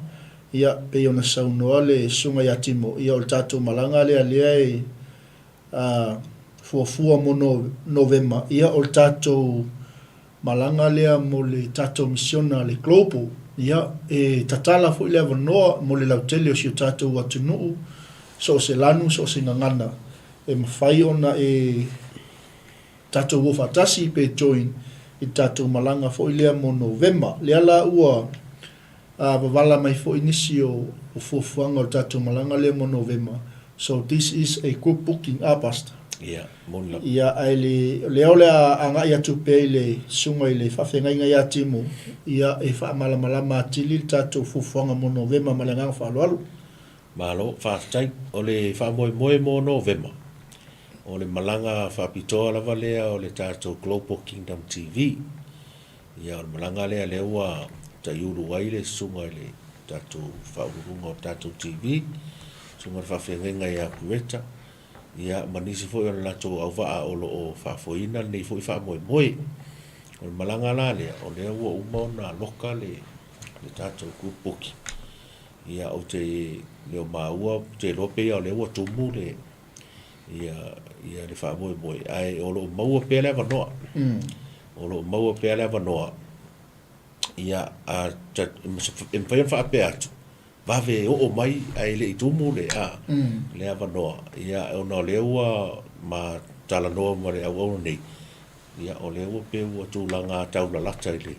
Ia, pei ona saunoa le susuga ia Timo, ia o le tatou malaga lea lea e a, fuafua mo Novema, ia o le tatou malaga lea mo le tatou misiona le Global. Ia, e tatala foi le avanoa mo le lautele o si o tatou atunuu, so o se lanu, so o se gagana, e mafai ona e Tatou o faatasi pe join i le tatou malaga foi lea mo Novema. Lea la ua vavala mai foi nisi o fuafuaga o le tatou malaga lea mo Novema. So this is a group booking a Pastor? Ia, moni lava. Ia, ae le, lea o le a agai atu pea i le susuga i le faafeagaiga ia Timo, ia e faamalamalama atili le tatou fuafuaga mo Novema ma le agaga faaaloalo. Malo, faafetai. O le faamoemoe mo Novema, o le malaga faapitoa lava lea o le tatou Global Kingdom TV. Ia, o le malaga lea lea ua taiulu ai le susuga i le tatou faauluuluga o le tatou TV, susuga i le faafeagaiga ia Kureta, ia, ma nisi foi o le latou auvaa o lo o faafoeina lenei foi faamoemoe. O le malaga la lea, o lea ua uma ona loka le, le tatou group booking. Ia, ou te le o maua, ou te iloa pei lava o lea ua tumu le, ia, ia le faamoemoe, ae o lo o maua pea le avanoa. O lo o maua pea le avanoa, ia, a, e mafai ona faapea atu, vave oo mai ae le i tumu le, a, le avanoa, ia, ona o lea ua ma talanoa ma le auauna nei, ia, o lea ua pei ua tulaga taulalata i le,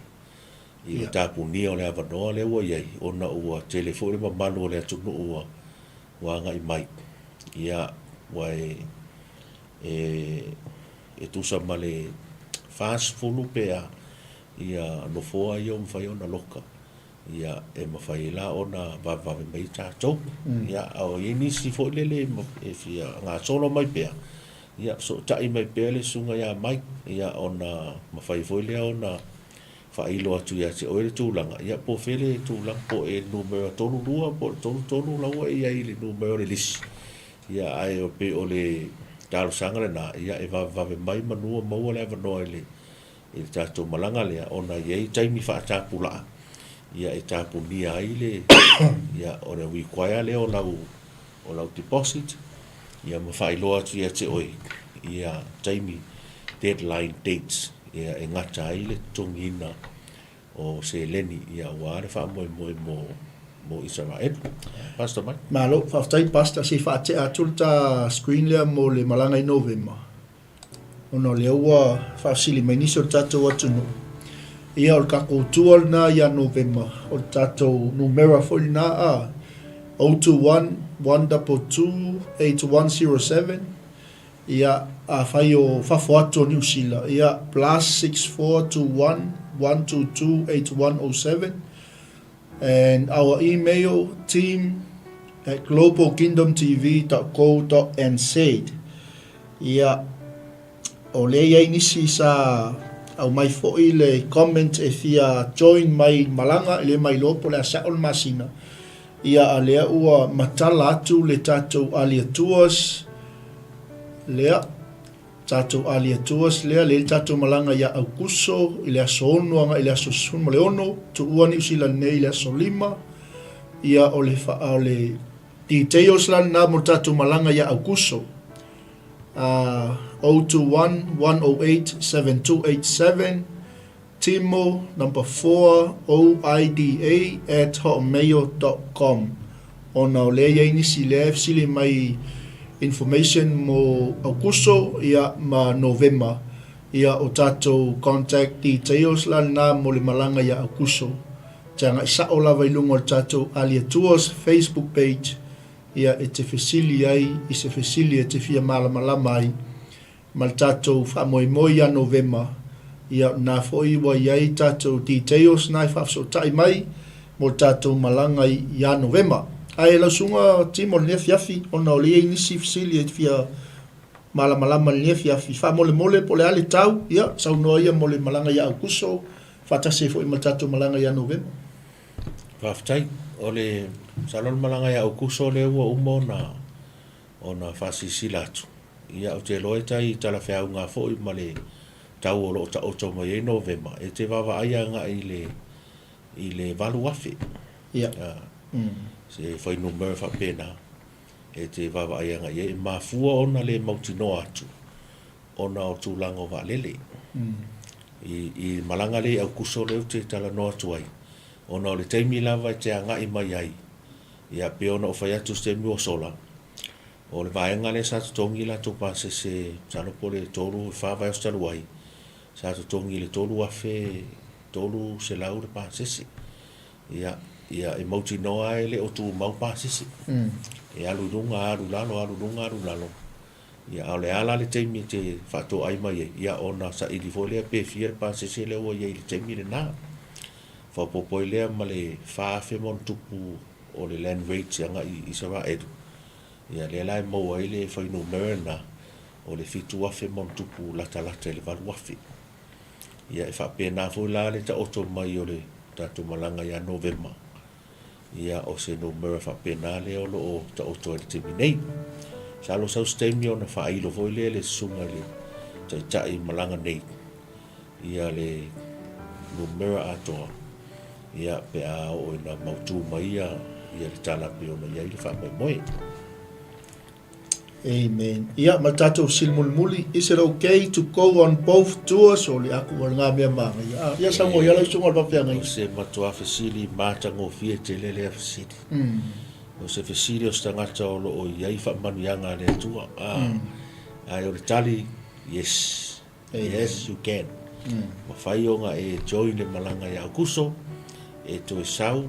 i le tapunia o le avanoa lea ua i ai, ona ua tele foi le mamalu o le atunuu ua ua agai mai, ia, ua e, e, e tusa ma le 40 pe a, Ia nofoa ia ua mafai ona loka, ia e mafai ai la ona vavevave mai ai tatou. Ia a o i ai nisi foi lele e fia gasolo mai pea, ia fesootai mai pea le susuga ia Mike, ia ona mafai foi lea ona faailo atu ia te oe le tulaga, ia po o fea le tulaga, po o e numera 32 po o le 33 la ua e i ai i le numera o le lisi, ia ae pei o le talosaga lena, ia e vavevave mai manu o maua le avanoa i le i le tatou malaga lea ona e i ai taimi faatapulaa ia e tapunia ai le ia o le require lea o lau o lau deposit ia ma faailoa atu ia te oe ia taimi deadline dates ia e gata ai le totogiina o seleni ia aua le faamoemoe mo mo Isaraelu. Pastor Mike. Malo, faafetai Pastor, se i faatea atu le ta screen lea mo le malaga i Novema. Ona o lea ua faafesili mai nisi o le tatou atunuu, ia o le tatou tour lena ia Novema, o le tatou numera foi lena a, 021 122 8107, ia afai o fafo atu o Niu Sila, ia +6421 122 8107, and our email team at globalkingdomtv dot co dot nz. Ia, o lea i ai nisi sa aumai foi le comment e fia join mai malaga, e le mailoa po o le a sa'o le masina. Ia, a lea ua matala atu le tatou Alia Tours lea, tatou Alia Tours lea, lea i le tatou malaga ia Aukuso i le aso 6 agai i le aso 16, tuua Niu Sila nei i le aso 5. Ia, o le, o le Details la lena mo le tatou malaga ia Aukuso. Uh, 021 108 7287 Timo number 4 OIDA at hotmail dot com ona o lea i ai nisi lea e fesili mai information mo Aukuso ia ma Novema ia o tatou contact details la lena mo le malaga ia Aukuso. Te agai sa'o lava i luga o le tatou Alia Tours Facebook page ia e te fesili ai i se fesili e te fia malamalama ai ma le tatou faamoemoe ia Novema ia na foi ua i ai tatou details na e faafesootai mai mo le tatou malaga ia Novema. Ae lau susuga Timo i lenei afiafi ona o lea e i ai nisi fesili e fia malamalama i lenei afiafi faamolemole po o le a le tau ia saunoa ia mo le malaga ia Aukuso faatasi ai foi ma le tatou malaga ia Novema. Faafetai. O le, masalo o le malaga ia Aukuso lea ua uma ona ona faasilasila atu. Ia, ou te iloa e tai talafeauga foi ma le tau o lo o taoto mai ai Novema, e te vaavaai agai i le i le 8,000. Ia. Se fuainumera faapena e te vaavaai agai i ai. E mafua ona le mautinoa atu ona o tulaga o vaalele. I, i malaga lea i Aukuso lea ou te talanoa atu ai, ona o le taimi lava e te agai mai ai, ia pei ona ou fai atu i se taimi ua sola, o le vaega lea sa totogi latou pasese, masalo po o le tolu i le fa vaiaso talu ai, sa totogi i le $3,300 le pasese. Ia, ia e mautinoa e le o tumau pasese. E alu i luga, alu i lalo, alu i luga, alu i lalo. Ia, a o le a la le taimi e te faatoai mai ai, ia ona saili foi lea pe fia le pasese lea ua i ai i le taimi lena. Faaopoopo ai lea ma le 4,000 ma ona tupu o le land rate agai i Isaraelu, ia lea la e maua ai le fuainumera lena o le 7,000 ma ona tupu latalata i le 8,000. Ia e faapena foi la le taoto mai o le tatou malaga ia Novema, Ia, o se numera faapena lea o lo o taoto ai i le taimi nei. Masalo sau se taimi ona faailo foi lea e le susuga i le Taitai malaga nei ia le numera atoa, ia, pe a oo ina mautu mai ia le tala pei ona i ai le faamoemoe. Amen. Ia, ma le tatou fesili mulimuli, is it okay to go on both tours? O le aku o lena mea manaia. Ah, ia saunoa ia lau susuga o le faafeagaiga. O se matua fesili matagofie tele lea fesili. O se fesili o se tagata o lo o i ai faamanuiaga a le Atua. Ah, Ae o le tali, yes. Yes, you can. Mafai ona e join le malaga ia Aukuso, e toe sau,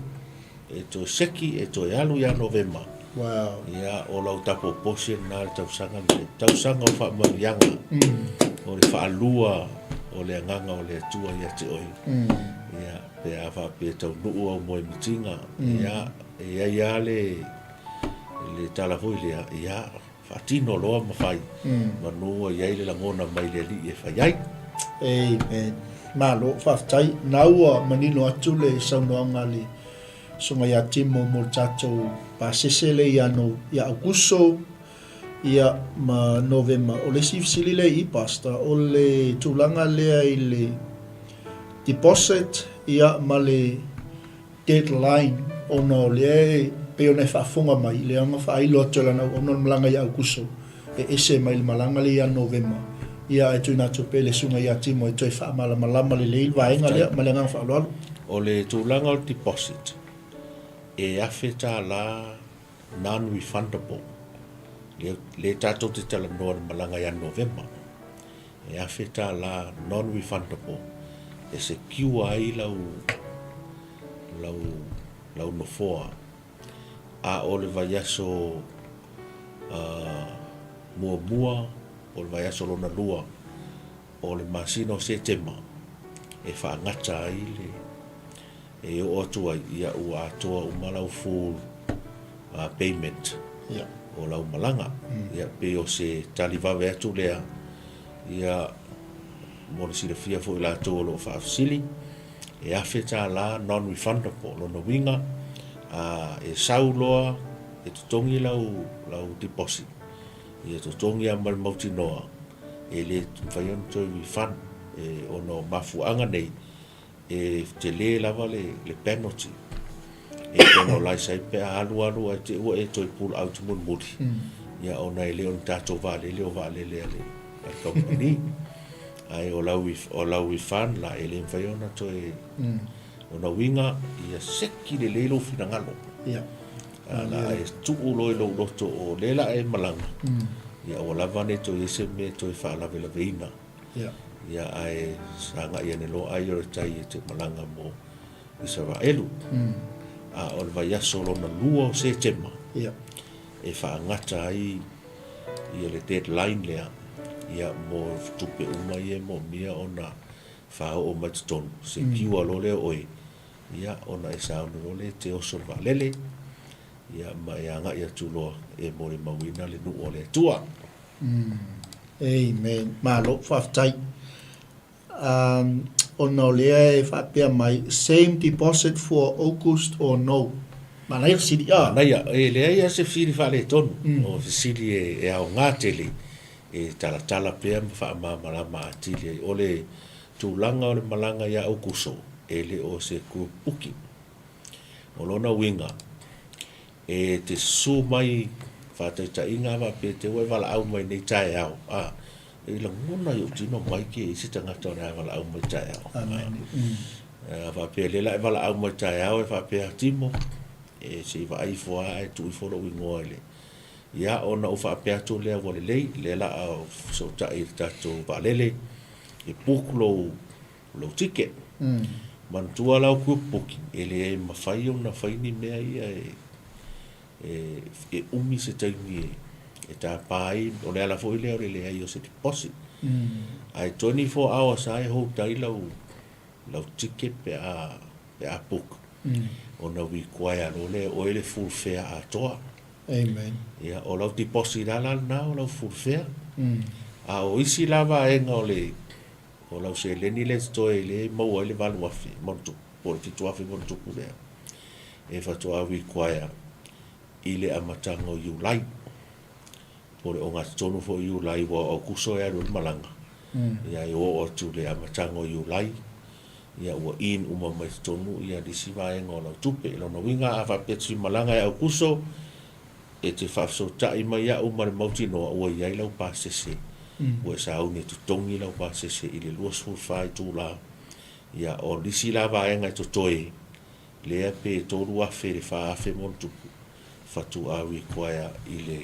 e toe seki, e toe alu ia Novema. Wow. Ia, o lau tapoposi lena i le tausaga lenei. Tausaga o faamanuiaga. O le faalua o le Agaga o le Atua ia te oe. Ia, pe a faapea e taunuu au moemitiga, ia, e i ai lava le, le tala foi lea, ia, faatino loa ma fai, manu ua i ai le lagona mai le Alii e fai ai. Amen. Malo, faafetai. Na ua manino atu le saunoaga a le Susuga ia Timo mo le tatou pasese lea ia no, ia Aukuso, ia ma Novema. O le isi fesili lea i i, Pastor, o le tulaga lea i le deposit ia ma le deadline ona o lea e pei ona e faafofoga mai, lea ona faailo atu e lana auauna le malaga ia Aukuso e ese mai le malaga lea ia Novema, ia ae tuuina atu pea i le Susuga ia Timo e toe faamalamalama lelei le vaega lea ma le agaga faaaloalo. O le tulaga o le deposit, e $1,000 non-refundable, lea, lea tatou te talanoa i le malaga ia Novema, e $1,000 non-refundable e secure ai lau, lau, lau nofoa. A o le vaiaso uh, muamua o le vaiaso lona lua o le masina o Setema e faagata ai le e oo atu ai, ia ua atoa uma lau full payment o lau malaga. Ia pei o se tali vave atu lea, ia mo le silafia foi i latou o lo o faafesili, e $1,000 non refundable, lona uiga e sau loa e totogi lau, lau deposit, ia totogi lava ma le mautinoa e le mafai ona toe refund, e, ona o mafuaaga nei, E tele lava le penalty e penalise ai pe a alu alu ae te i ua e toe pull out mulimuli, ia ona e le o ni tatou vaalele o vaalele a le kamupani. Ae o lau o lau refund la e le mafai ona toe ona uiga ia seki lelei lou finagalo. Ia. A la e tuu loa i lou loto o lea la e malaga, ia aua lava ne i toe i ai se mea e toe faalavelaveina. Ia. Ia, ae sagai ane loa ai o le tai e te malaga mo Isaraelu. A o le vaiaso lona lua o Setema, Ia. e faagata ai ia le deadline lea, ia, mo tupe uma ia e moomia ona faaoo mai totonu, secure loa lea o oe, ia, ona e sauni loa lea e te oso i le vaalele, ia, ma e agai atu loa e molimauina le nuu o le Atua. Amen. Malo, faafetai. Um, ona o lea e faapea mai, same deposit for August or no? Manaia fesili, ah. Manaia, e leai lava se fesili faaletonu. O fesili e, e aoga tele, e talatala pea ma faamalamalama atili ai. O le tulaga o le malaga ia Aukuso, e le o se group booking. O lona uiga, E te susu mai, faataitaiga a faapea te ua e valaau mai nei taeao, a, e lagona i ou tino mai ke i se tagata o le a valaau mai taeao. Amen. A faapea lea la e valaau mai taeao e faapea, Timo, e se i vaai ifo lava ae tuu ifo lou igoa i le, ia ona ou faapea atu lea ua lelei, lea la a fesootai i le tatou vaalele, e book lou lou ticket. Manatua lau group booking, e le mafai ona fai ni mea ia e, e, e umi se taimi e, e tapa ai, o le ala foi lea o le leai o se deposit. Ae 24 hours lava e hold ai lau, lau ticket pe a, pe a book. Ona require loa lea e oe le full fare atoa. Amen. Ia, o lau deposit lava la lena o lau full fare. A o isi la vaega o le O lau seleni lea e totoe lea e maua ai le 8,000 ma ona tupu, po o le 7,000 ma ona tupu lea, e faatoa require i le amataga o Iulai, po o le ogatotonu foi o Iulai, aua o Aokuso e alu ai le malaga, ia e oo atu i le amataga o Iulai, ia ua in uma mai totonu ia le isi vaega o lau tupe. O lona uiga a faapea e te fia malaga i Aokuso, E te faafesootai mai au ma le mautinoa ua i ai lau pasese, ua e sauni e totogi lau pasese i le 24 itula. Ia, o nisi la vaega e totoe, lea pe 3,000 i le 4,000 ma ona tupu, faatoa require i le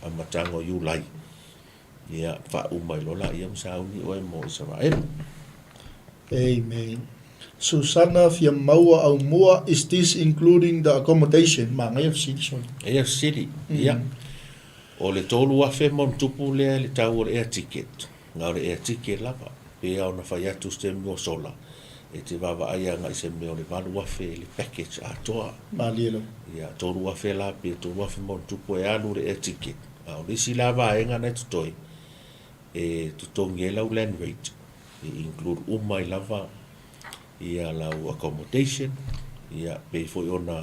amataga o Iulai. Ia, faauma ai loa laia ma sauni oe mo Isaraelu. Amen. Susana fia maua au mua is this including the accommodation? Manaia fesili soli. Eia fesili, ia. O le 3,000 ma ona tupu lea le tau o le air ticket, na o le air ticket lava. Pei lava ona fai atu se taimi ua sola, e te vaavaai agai i se mea o le 8,000 le package atoa. Malie lava. Ia, 3,000 la pe 3,000 ma ona tupu e alu le air ticket. A o le isi la vaega na e totoe, e totogi ai lau land rate, e include uma ai lava ia lau accommodation, ia pei foi ona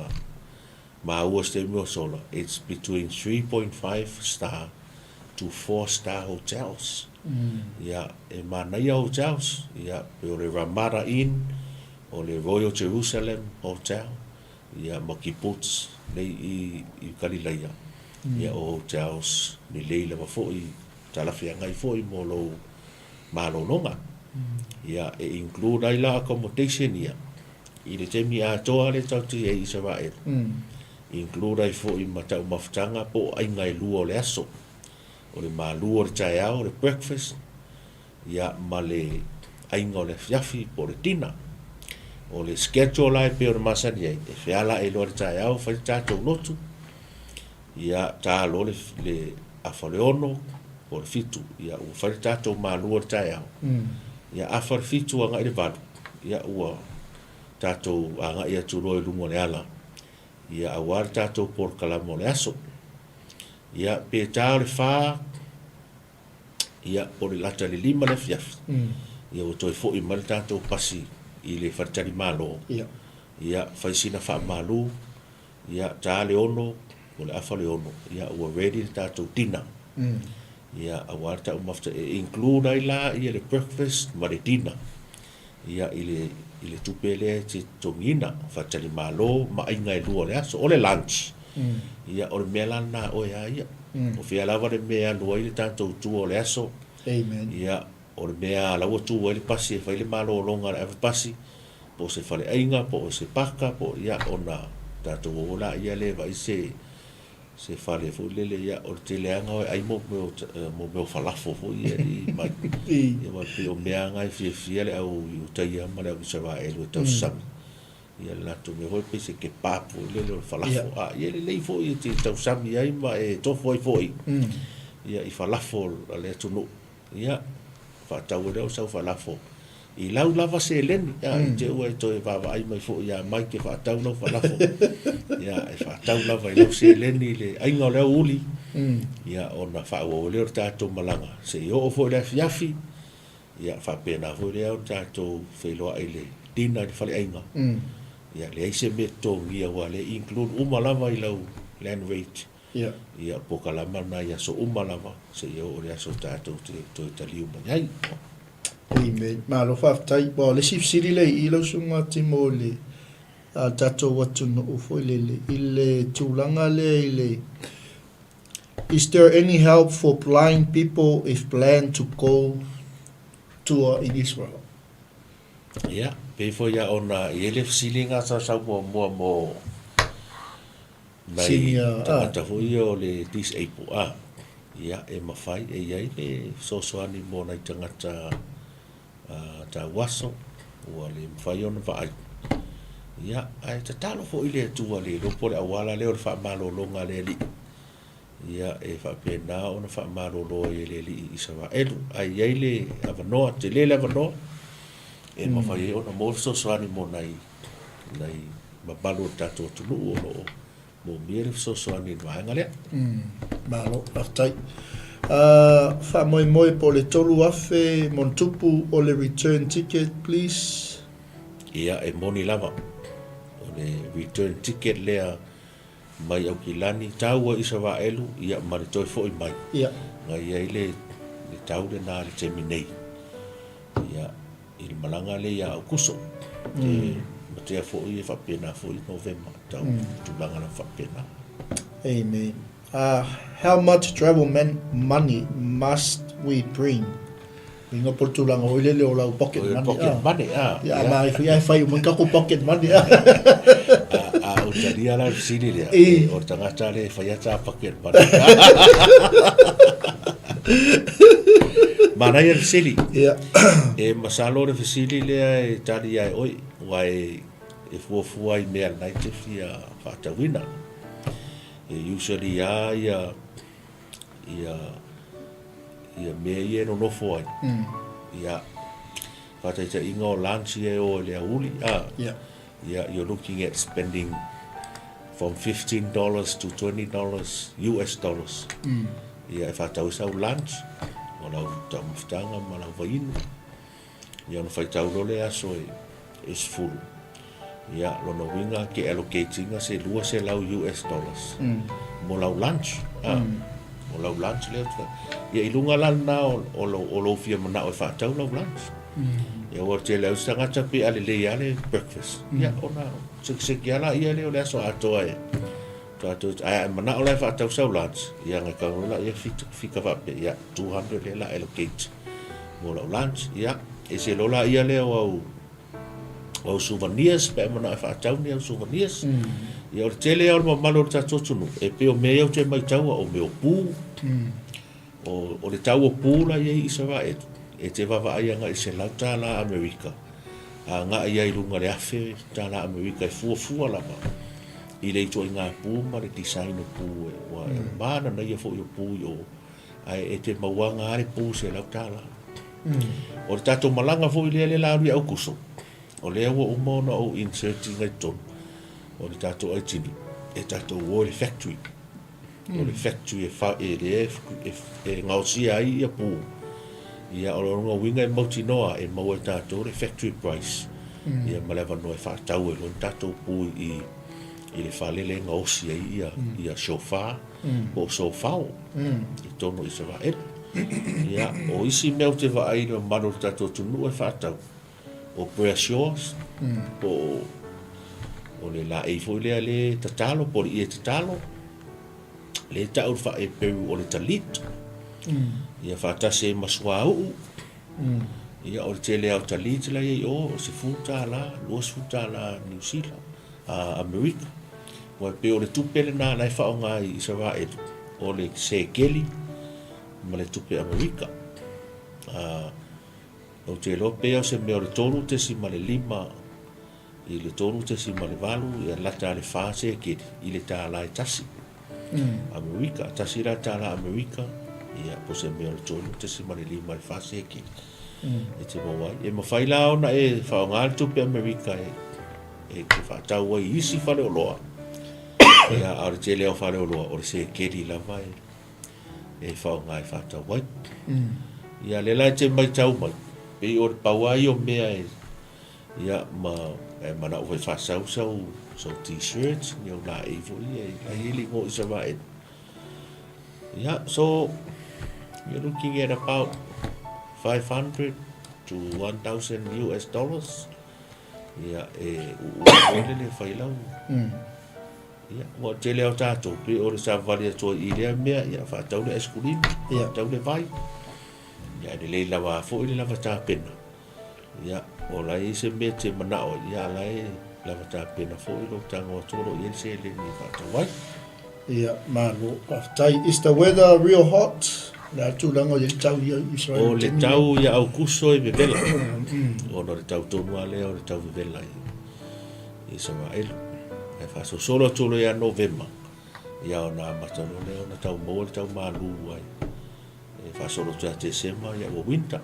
maua se taimi ua sola, it's between 3.5 star to 4 star hotels. Ia, e manaia hotels, ia, pei o le Ramada Inn, o le Royal Jerusalem Hotel, ia ma Kibbutz nei i i Kalilaia, ia o hotels lelei lava foi, talafeagai foi mo lou malologa. Ia, e include ai la accommodation ia, I le taimi atoa lea tatou te i ai i Isaraelu, include ai foi ma taumafataga po o aiga e lua o le aso, o le malu o le taeao, o le breakfast, ia ma le aiga o le afiafi po o le dinner. O le schedule la e pei ona masani ai, e feala ae loa i le taeao fai le tatou lotu, ia ta loa le, le afa o le ono po o le fitu, ia ua fai le tatou malu o le taeao. Ia afa le fitu agai le valu, ia ua tatou agai atu loa i luga o le ala, ia aua le tatou polokalama o le aso. Ia pe ta o le fa, ia po o le lata i le lima le afiafi, ia ua toe foi mai le tatou pasi i le faletalimalo, ia fai sina faamalu, Ia, ta le ono, po o le afa le ono, ia ua ready le tatou dinner. Ia, aua le taumafata e include ai la ia le breakfast ma le dinner, ia i le, i le tupe lea e te totogiina, faatalimalo ma aiga e lua o le aso. O le lunch, ia o le mea la lena a oe lava ia. O fea lava le mea e alu ai le tatou tour o le aso, Amen. ia, o le mea lava la ua tu ai le pasi e fai le malologa a le avepasi, po o se faleaiga, po o se paka, po o, ia, ona tatou o laia lea e vaai se, se fale foi lele, ia, o le tele lava na o e ai mo mea o, mo mea o falafo foi ia e alii mai. Ia aua e pei o mea lava na e fiafia le au Iutaia ma le au Isaraelu e tausami. Ia le latou mea foi pei se kebab foi lele o le falafo. A, ia e lelei foi e te tausami ai ma e tofo ai foi, ia, i falafo a le atunuu. Ia, faatau ai lea o sau falafo i lau lava seleni, a, i te ua e toe vaavaai mai foi ia Mike e faatau lau falafo, ia, e faatau lava i lau seleni i le aiga o le aoauli, ia, ona faaauau ai lea o le tatou malaga seia oo foi i le afiafi, ia, faapena foi lea ona tatou feiloai i le dinner i le faleaiga, ia, leai se mea e totogia aua o lea e include uma lava i lau land rate. Ia. Ia, polokalama lena i aso uma lava seia oo i le aso tatou te toe taliu mai ai. Amen. Malo faafetai. Aua o le isi fesili lea i i lau Susuga Timo i le tatou atunuu foi lele i le tulaga lea i le Is there any help for blind people if plan to go tour in Israel? Ia, pei foi lava ona i ai le fesili na sa sau muamua mo Nai tagata foi ia o le disable a, ia e mafai e i ai le fesoasoani mo nai tagata tauaso ua le mafai ona vaai. Ia, ae tatalo foi le Atua le iloa po o le auala lea o le faamalologa a le Alii, ia e faapena ona faamalolo ai e le Alii i Isaraelu. Ae i ai le avanoa, tele le avanoa e mafai ai ona maua le fesoasoani mo nai nai mamalu o le tatou atunuu o lo o moomia le fesoasoani i le vaega lea. Malo, faafetai. Faamoemoe po o le 3,000 montupu o le return ticket please. Ia, e moni lava, o le return ticket lea mai Aukilani tau ai i Isaraelu, ia ma le toe foi mai. Ia. Na i ai le tau lena i le taimi nei. Ia, i le malaga lea ia Aukuso, te matea foi e faapena foi i Novema, tau tulaga lava faapena. Amen. How much travel money must we bring? Inga po le tulaga foi lele o lau pocket money. Pocket money, ah. Ia, a mai foi ai fai uma ka ko pocket money. A, a o talia la fesili lea, o le tagata lea e faia ta pocket money. Manaia le fesili. Ia. E masalo le fesili lea e tali ia e oe, aua e, e fuafua i mea lena e te fia faatauina. E usually lava ia, ia, ia mea ia e nonofo ai. Ia, Faataitaiga o lunch ia e o i le aoauli, a, ia, you're looking at spending from $15 to $20 US dollars. Ia, e faatau ai sau lunch, o lau taumafataga ma lau vaiinu. Ia ona faitau loa lea aso e 10. Ia, lona uiga ke allocate ina se 200 US dollars mo lau lunch. A, mo lau lunch lea. Ia, i luga la lena o lou fia manao e faatau lau lunch. Ia, ua tele au isi tagata pe a lelei lava le breakfast. Ia, ona sekiseki lava laia lea o le aso atoa e Ae a e manao la e faatau sau lunch, ia ona tau loa laia fika faapea, ia, 200 lea la allocate mo lau lunch. Ia, ese loa laia lea o au, o au souvenirs, pe a e manao e faatau ni au souvenirs. Ia, o le tele lava o le mamalu o le tatou atunuu, e pei o mea ia ou te maitaua, o mea o pu, o le tau o pu la e i ai i Isaraelu, e te vaavaai agai i $100 Amerika, agai ai i luga i le $1000 Amerika e fuafua lava i le ituaiga pu ma le design o pu e, ua mananaia foi o pu i o, ae e te mauaga lava le pu $100. O le tatou malaga foi lea lea la alu i Aukuso, o lea ua uma ona ou insert ina i totonu o le tatou itinerary, e tatou o i le factory. O le factory e fa, e lea e, e gaosia ai ia pu. Ia, o lona uiga e mautinoa e maua e tatou le factory price. Ia, ma le avanoa e faatau ai loa ni tatou pu i, i le fale lea e gaosi ai ia, ia shofar, po o sofao, i totonu o Isaraelu. Ia, o isi mea ou te vaai i le mamalu o le tatou atunuu e faatau, o prayer shawls, po o, o le laei foi lea le tatalo, po o le ie tatalo, le tau le faa-Eperu o le talit, ia faatasi ai ma suauu, ia o le tele lava o talit la e i ai i o, o le $10, $20 Niu Sila, Amerika. Aua e pei o le tupe lena la e faaaoga i Isaraelu, o le sekeli ma le tupe Amerika. Ou te iloa pea o se mea o le 3.5 i le 3.8, ia lata a le 4 sekeli i le tālā e tasi. Amerika, tasi la tālā Amerika, ia po o se mea o le 3.5 i le 4 sekeli e te maua ai. E mawhai la ona e whaonga le tupe Amerika e, e te whaatau ai i isi faleoloa. Ia, a o le tele o faleoloa, o le sekeli lava e, e whaonga e whaatau ai. Ia, lea la e te maitau mai, pei o le pau lava ia o mea e, ia, ma, e manao foi e faasau sau, sau t-shirts, ni au laei foi ia, e ai le igoa o Isaraelu. Ia, so, you're looking at about 500 to 1000 US dollars. Ia, e uua foi le le fai lau. Ia, ua tele lava o tatou, pei o le savavali atu ai i lea mea, ia, faatau le aisikulimi, faatau le vai. Ia, e lelei lava foi le lava tapena. Ia, o la e i ai se mea e te manao ai, ia, a la e lava tapena foi lou tago atu o lo o i ai le seleni e faatau ai. Ia, malo, faafetai. Is the weather real hot? O le a le tulaga o i ai le tau i Israel i O le le taimi tau lenei? ia Aukuso e vevela, ona o le tau tonu lava lea o le tau vevela i Isaraelu. Ae faasolosolo atu loa ia Novema, ia ona amata loa lea ona tau maua le tau malū ai. E faasolo atu ia Tesema, ia ua winter.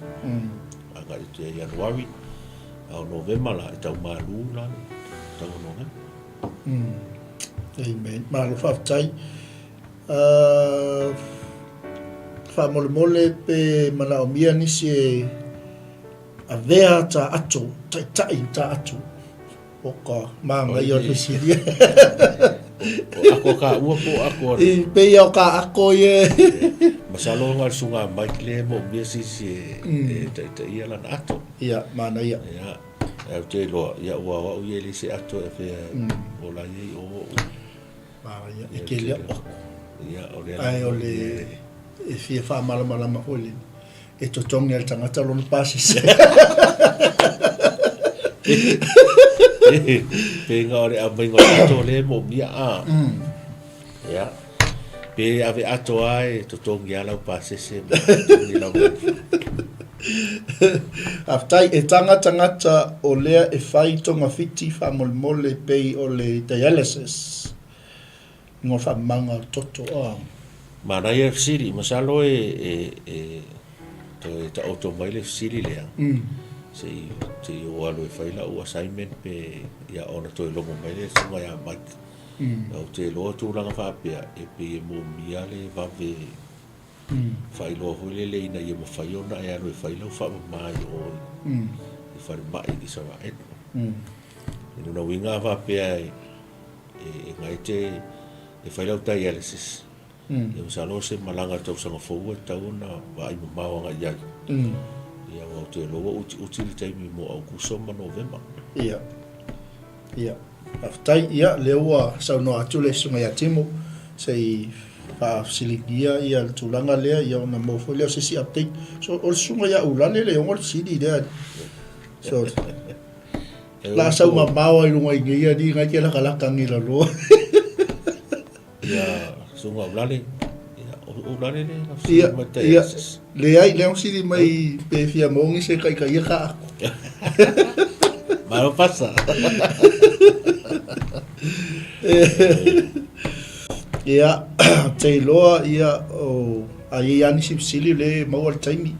Agai atu ia Ianuari, a o Novema la, e tau malū la le tau o Novema. Amen. Malo faafetai. Faamolemole pe manaomia nisi e avea ta ato, taitai ta ato. O ka māngaia o le fesili. O ako ka ua po o ako a I pei o ka ako ia. Masalo ona o le susuga a Mike lea e moomia se isi e taitaia lana ato. Ia, manaia. Ia, ae ou te iloa, ia ua o au ia e leai se ato e avea o la ia i o ou. Manaia, e tele au ako. Ia, o lea Ae o le e fia faamalamalama foi le E totogi e le tagata lona pasese. Pei o le aumaiga o le ato lea e moomia a. Ia. Pe ave ato lava e totogi lava lau pasese ma totogi lau Faafetai. E taga tagata o lea e fai togafiti faamolemole pei o le dialysis. Ngo faamamaga o le toto a. Manaia le fesili, masalo e toe taoto mai le fesili lea. Se i, se i ou alu e fai lau assignment pe, ia, ona toe logo mai lea e susuga ia Mike. Ou te iloa tulaga faapea, e pei e moomia le vave faailoa foi lele ina ia mafai ona e alu e fai lau faamama i o i falemai i Isaraelu. I lona uiga a faapea e, e, e gaete e fai lau dialysis, Ia masalo o se malaga i le tausaga fou e tatau ona vaai mamao agai i ai. Ia aua ou te iloa ua utiuti le taimi mo Aokuso ma Novema. Ia. Ia. Faafetai. Ia, lea ua saunoa atu le Susuga ia Timo se i faafesiligia ia le tulaga lea, ia ona maua foi lea o se isi update. So, o le Susuga ia Ulale le ona le fesili lea. So, la sau mamao ai luga i nei alii ngai ke lakalaka ngi laloa. Ia, susuga Ulale, ia, o Ulale le na fesili Ia, mai tai ia, access. leai, lea fesili mai pe fia maua se taitaia ka ako. Malo pasa. Ia, te iloa, ia, o, a i ai lava nisi fesili le maua le taimi.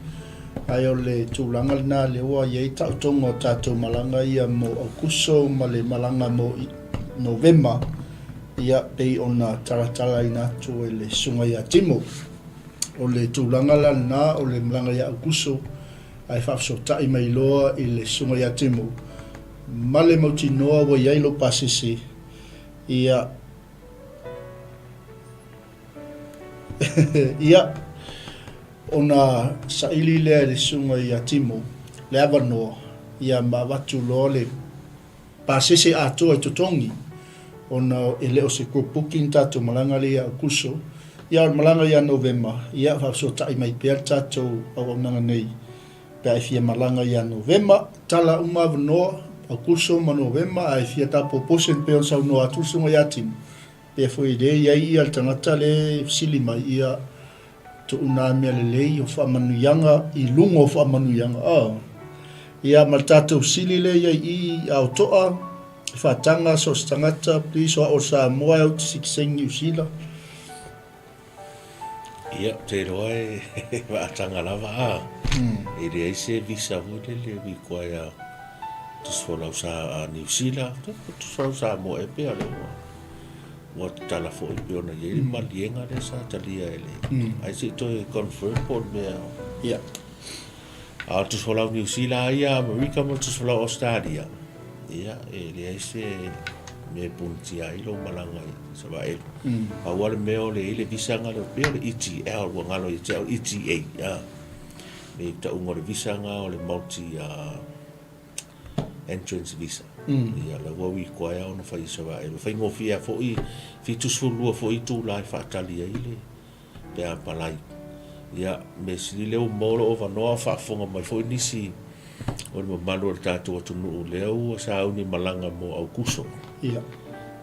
Ae o le tulaga lena lea ua i ai taotoga o tatou malaga ia mo Aokuso ma le malaga mo Novema. Ia, pei ona talatalaina atu e le Susuga ia Timo, o le tulaga la lena o le malaga ia Aukuso, ae faafesootai mai loa i le Susuga ia Timo, ma le mautinoa ua i ai lou pasese, ia, ia, ona saili lea e le Susuga ia Timo le avanoa, ia, ma avatu loa le. Pasese atoa i totogi ona e le o se group booking tatou malaga lea ia Aukuso, ia o le malaga ia Novema, ia faafesootai mai pea le tatou auaunaga nei pe a e fia malaga ia Novema, tala uma avanoa, Aukuso ma Novema, a e fia tapoposen pei ona saunoa atu le Susuga ia Timo, pea foi lea e i ai ia le tagata lea e fesili mai, ia Tuuna mea lelei o faamanuiaga i luga o faamanuiaga. Oh. Ia ma le tatou sili lea i ai i i Aotoa, e faataga so o se tagata, please o a'o Samoa e au te sitiseni Niu Sila. Ia, ou te iloa e faataga lava a. E leai se visa foi lele require tusifolau sa Niu Sila, tusifolau Samoa ea pe a lea ua. Ua tatala foi pei ona i ai le maliega lea sa talia e le ae se i toe confirm po o le mea. Ia. A o le tusifolau Niu Sila lava ia, Amerika ma le tusifolau Ausetalia, ia, e leai se mea e punitia ai lou malaga i Savaelu. Pau lava le mea o le i ai le visa na lea pei o le ETL ua galo ia te au, ETA, a. Le tauga o le visa na o le multi entrance visa. Ia la ua require ona fai i Israel. E faigofie lava foi, 72 foi itula e faatali ai le pe a apalai. Ia, mea sili lea ua maua lou avanoa a o faafofoga mai foi nisi o le mamalu o le tatou atunuu lea ua sauni malaga mo Aukuso. Ia.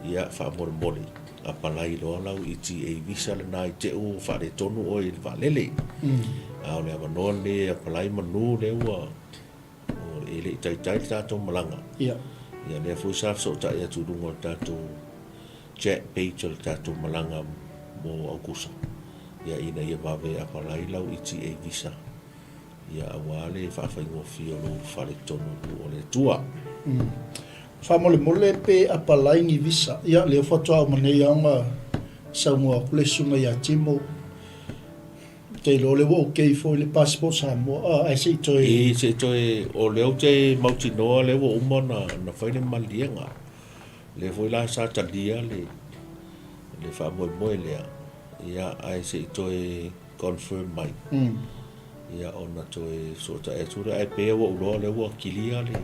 Ia, faamolemole, apalai loa lau ETA visa lena i te i ua faaletonu oe i le vaalele. A o le avanoa lenei e apalai manu lea ua E le i taitai le tatou malaga. Ia. Ia lea foi sa fesootai atu i luga o le tatou chat page o le tatou malaga mo Aukuso. Ia ina ia vave apalai lau ETA visa. Ia aua le faafaigofie o lou faaletonu o le Atua. Faamolemole pe apalai ni visa. Ia lea faatoa uma nei lava ona saunoa atu le susuga ia Timo. Ou te iloa o lea ua okay foi le passport Samoa, ah, ae se i toe... I, se i toe, o lea ou te mautinoa o lea ua uma ona, ona fai le maliega. O lea foi la sa talia le, le faamoemoe lea, ia, ae se i toe confirm mai. Ia, ona toe fesootai atu lea, ae pei lava ua ou iloa o lea ua kilia le,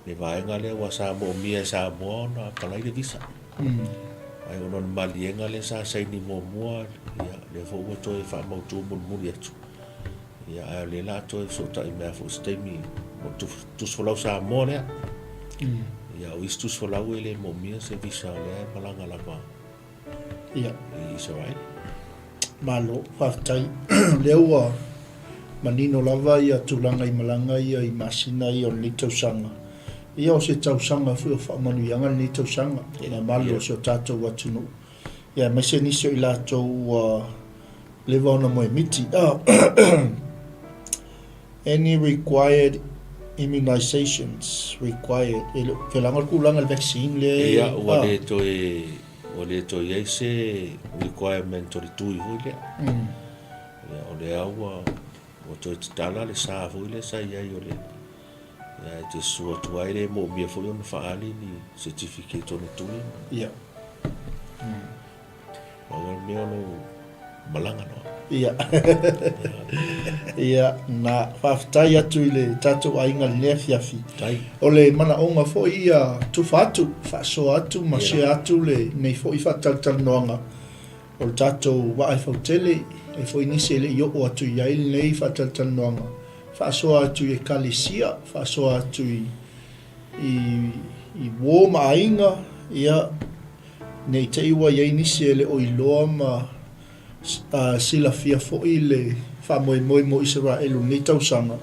le vaega lea aua sa moomia e Samoa ona apalai le visa. Ae ona o le maliega lea sa saini muamua, ia, lea foi ua toe faamautu mulimuli atu. Ia, ae o lea la toe fesootai mai lava foi i se taimi o le tusifolau Samoa lea. Ia, o isi tusifolau e le moomia se visa o lea e malaga lava Ia. i Isaraelu. Malo, faafetai. O lea ua manino lava ia tulaga i malaga ia i masina ia o lenei tausaga. Ia o se tausaga foi o faamanuiaga lenei tausaga i mamalu o si o tatou atunuu. Ia aemaise nisi o i latou ua leva ona moemiti. Any required. immunisations required, e le o pelaga le tulaga i le vaccine lea e. Ia, ua le toe, ua le toe i ai se requirement o le tui foi lea. Ia, o lea ua, ua toe tatala le sa foi lea sa i ai o le, ia, e te susu atu ai le moomia foi ona faaali ni certificate o le tui. Ia. Pau lava le mea o lou malaga loa. Ia. Ia, na, faafetai atu i le tatou aiga i lenei afiafi. Tai. O le manaoga foi ia tufa atu, faasoa atu ma share atu lenei foi faatalatalanoaga o le tatou vaa e fautele, e foi nisi e le i oo atu i ai lenei faatalatalanoaga, faasoa atu i ekalesia, faasoa atu i, i, i uo ma aiga, ia, Ne i te i ua i ai nisi e le o iloa ma silafia foi le faamoemoe mo Isaraelu i lenei tausaga,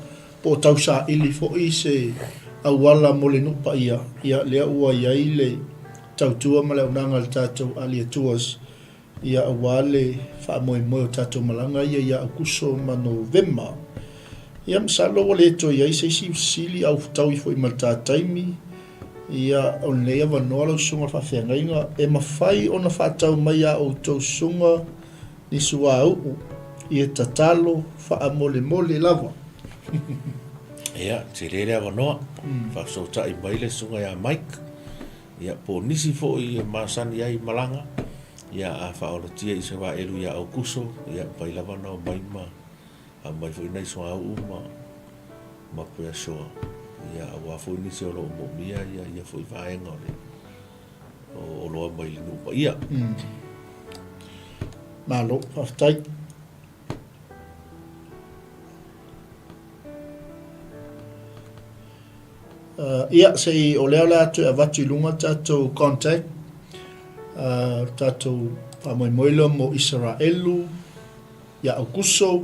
po o tausaili foi se auala mo le nuu paia, ia lea ua i ai le tautua ma le auaunaga a le tatou Alia Tours, ia aua le faamoemoe o tatou malaga ia ia Aokuso ma Novema. Ia masalo ua le toe i ai se isi fesili a ua fetaui foi ma le ta taimi. Ia, o lenei avanoa lau susuga faafeagaiga, e mafai ona faatau mai a outou susuga ni suauu i e tatalo faamolemole lava. Ia, tele le avanoa, faafesootai mai le susuga ia Mike, ia po o nisi foi e masani ai i malaga, ia a faaolatia i Isaraelu ia Aukuso, ia mafai lava ona omai ma aumai foi nai suauu ma ma Peasoa, ia aua foi nisi o lo o moomia ia ia foi vaega o le o oloa mai le nuu paia. Malo, faafetai. Ia, se i, o lea o le a toe avatu i luga tatou contact, tatou faamoemoe lea mo Isaraelu, ia Aukuso,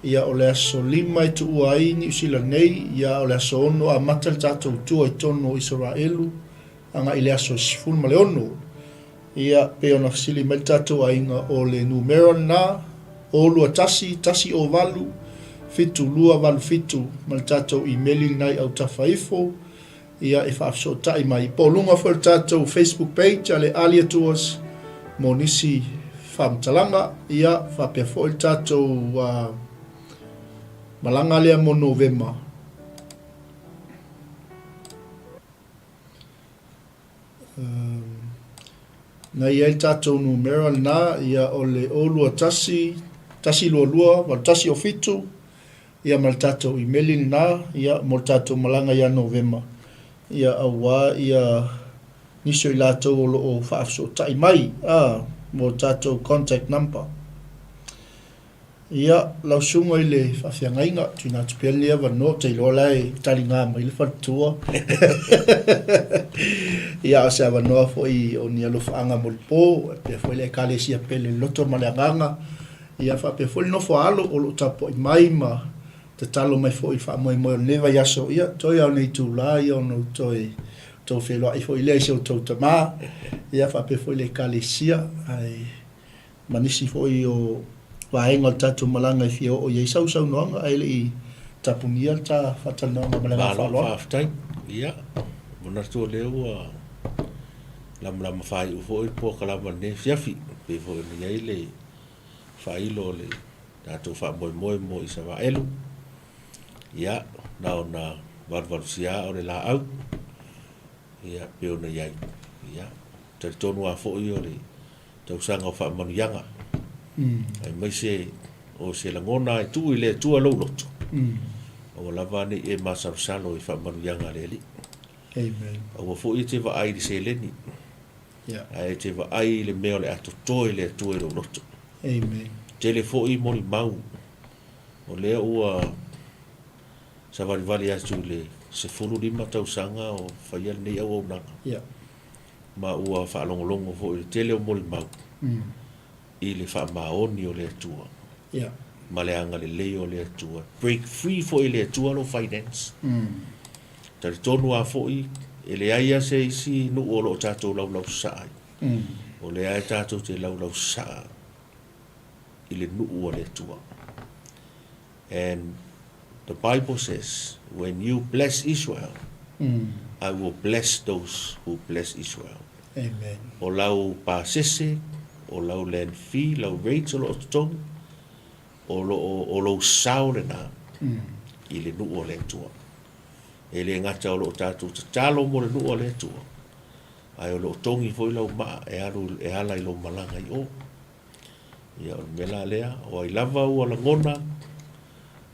Ia, o le aso 5 e tuua ai Niu Sila nei, ia, o le aso 6 amata le tatou tua i totonu o Isaraelu, agai i le aso 16. Ia, pei ona fesili mai le tatou aiga, o le numera lena, o 21 1 o 8 7 2 8 7, ma le tatou imeli lena i autafa ifo, ia e faafesootai mai po o luga foi o le tatou Facebook page a le Alia Tours mo nisi faamatalaga, ia faapea foi le tatou malaga lea mo Novema. Na i ai le tatou numera lena, ia o le 021 122 8107, Ia ma le tatou imeli lena, ia, mo le tatou malaga ia Novema, ia, aua, ia, nisi o i latou o lo o faafesootai mai, a, mo le tatou contact number. Ia, lau susuga i le faafeagaiga, tuuina atu pea lenei avanoa, ou te iloa la e taliga mai le faletua. Ia, a o se avanoa foi o ni alofaaga mo le po, e pea foi le Ekalesia pele i le loto ma le agaga, Ia faapea foi le nofo a alo o lo o tapuai mai ma tatalo mai foi i le faamoemoe o lenei vaiaso, ia toe lava o nei itula ia ona ou toe tou feiloai foi lea i si outou tama, ia faapea foi le Ekalesia ae ma nisi foi o vaega o le tatou malaga e fia oo i ai sau saunoaga ae le i tapunia le ta faatalanoaga ma le agaga Malo faaaloalo. faafetai. Ia, manatu o lea ua lamalama faaiu foi le polokalama i lenei afiafi, pei foi ona i ai le faailo o le tatou faamoemoe mo Isaraelu, ia, na ona valuvalusia o le laau, ia, pei ona i ai. Ia, talitonu lava foi o le tausaga o faamanuiaga, aemaise o se lagona e tuu i le Atua lou loto, aua lava ne i e masalosalo i faamanuiaga a le Alii. Amen. Aua foi e te vaai i le seleni. Ae e te vaai i le mea o le a toto e le Atua i lou loto. Amen. Tele foi molimau o lea ua savalivali atu i le 15 tausaga o faia lenei auaunaga. Ma ua faalogologo foi i le tele o molimau i le faamaoni o le Atua ma le agalelei o le Atua. Break free foi e le Atua lou finance. Talitonu lava foi, e leai lava se isi nuu o lo o tatou laulausasaa ai. O lea lava tatou te laulausasaa i le nuu a le Atua. And. The Bible says, when you bless Israel, I will bless those who bless Israel. Amen. O lau pasese, o lau land fee, lau rates o lo o totogi, o lo o, o lou sao lena i le nuu o le Atua. E le gata o lo o tatou tatalo mo le nuu o le Atua, ae o lo o togi foi lau maa e alu e ala i lou malaga i o. Ia, o le mea la lea, o ai lava ua lagona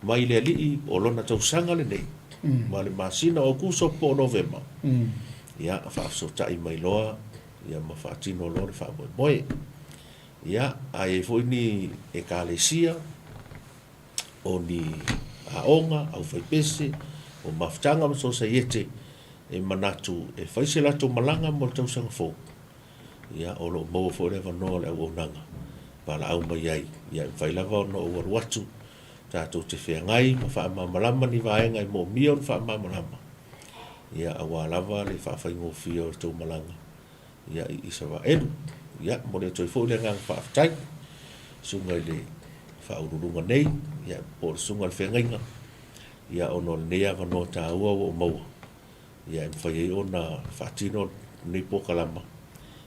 mai le Alii o lona tausaga lenei, ma le masina o Aokuso po o Novema, ia, faafesootai mai loa, ia ma faatino loa le faamoemoe. Ia, a i ai foi ni Ekalesia, o ni aoga, aufaipese, o mafutaga ma sosaiete e manatu e fai se latou malaga mo le tausaga fou, Ia, o lo o maua foi le avanoa o le auaunaga e valaau mai ai. Ia, e mafai lava ona ou alu atu tatou te feagai ma faamalamalama ni vaega e moomia ona faamalamalama, ia, aua lava le faafaigofie o le tou malaga, ia, i Isaraelu. Ia, momoli atu ai foi le agaga faafetai i susuga i le Faauluuluga nei, ia, po o le susuga i le Feagaiga, ia, ona o lenei avanoa taua ua ou maua, ia e mafai ai ona faatino lenei polokalama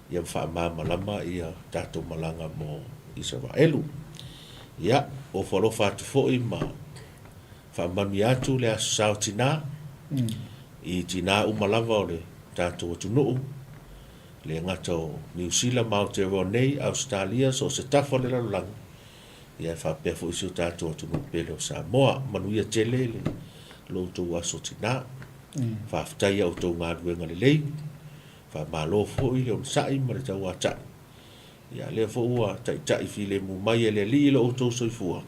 ia ma faamalamalama ia tatou malaga mo Isaraelu. Ia, ofo alofa atu foi ma faamanuia atu le Aso Sa o Tina i tina uma lava o le tatou atunuu, le gata o Niu Sila ma Aotearoa nei, Ausetalia, so o se tafa o le lalolagi, Ia e faapea foi si o tatou atunuu pele o Samoa. Manuia tele le lo outou aso tina. Faafetai ia outou galuega lelei. Faamalo foi le onosai ma le tauatai. Ia lea foi ua taitai filemu mai e le Alii lo outou soifua.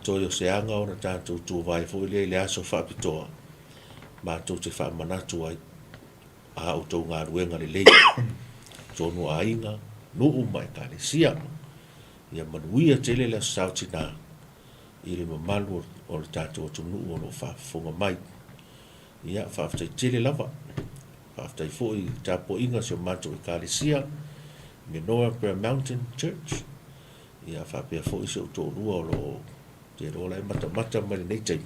Toe o se aga ona tatou tuvae foi lea i le aso faapitoa matou te faamanatu ai a outou galuega lelei totonu o aiga, nuu ma ekalesia. Ia manuia tele le Aso Sao Tina i le mamalu o le tatou atunuu o lo o faafofoga mai. Ia, faafetai tele lava. Faafetai foi i le tapuaiga a si o matou Ekalesia, Menorah Prayer Mountain Church. Ia, faapea foi si ou toalua o lo o te iloa la e matamata mai lenei taimi,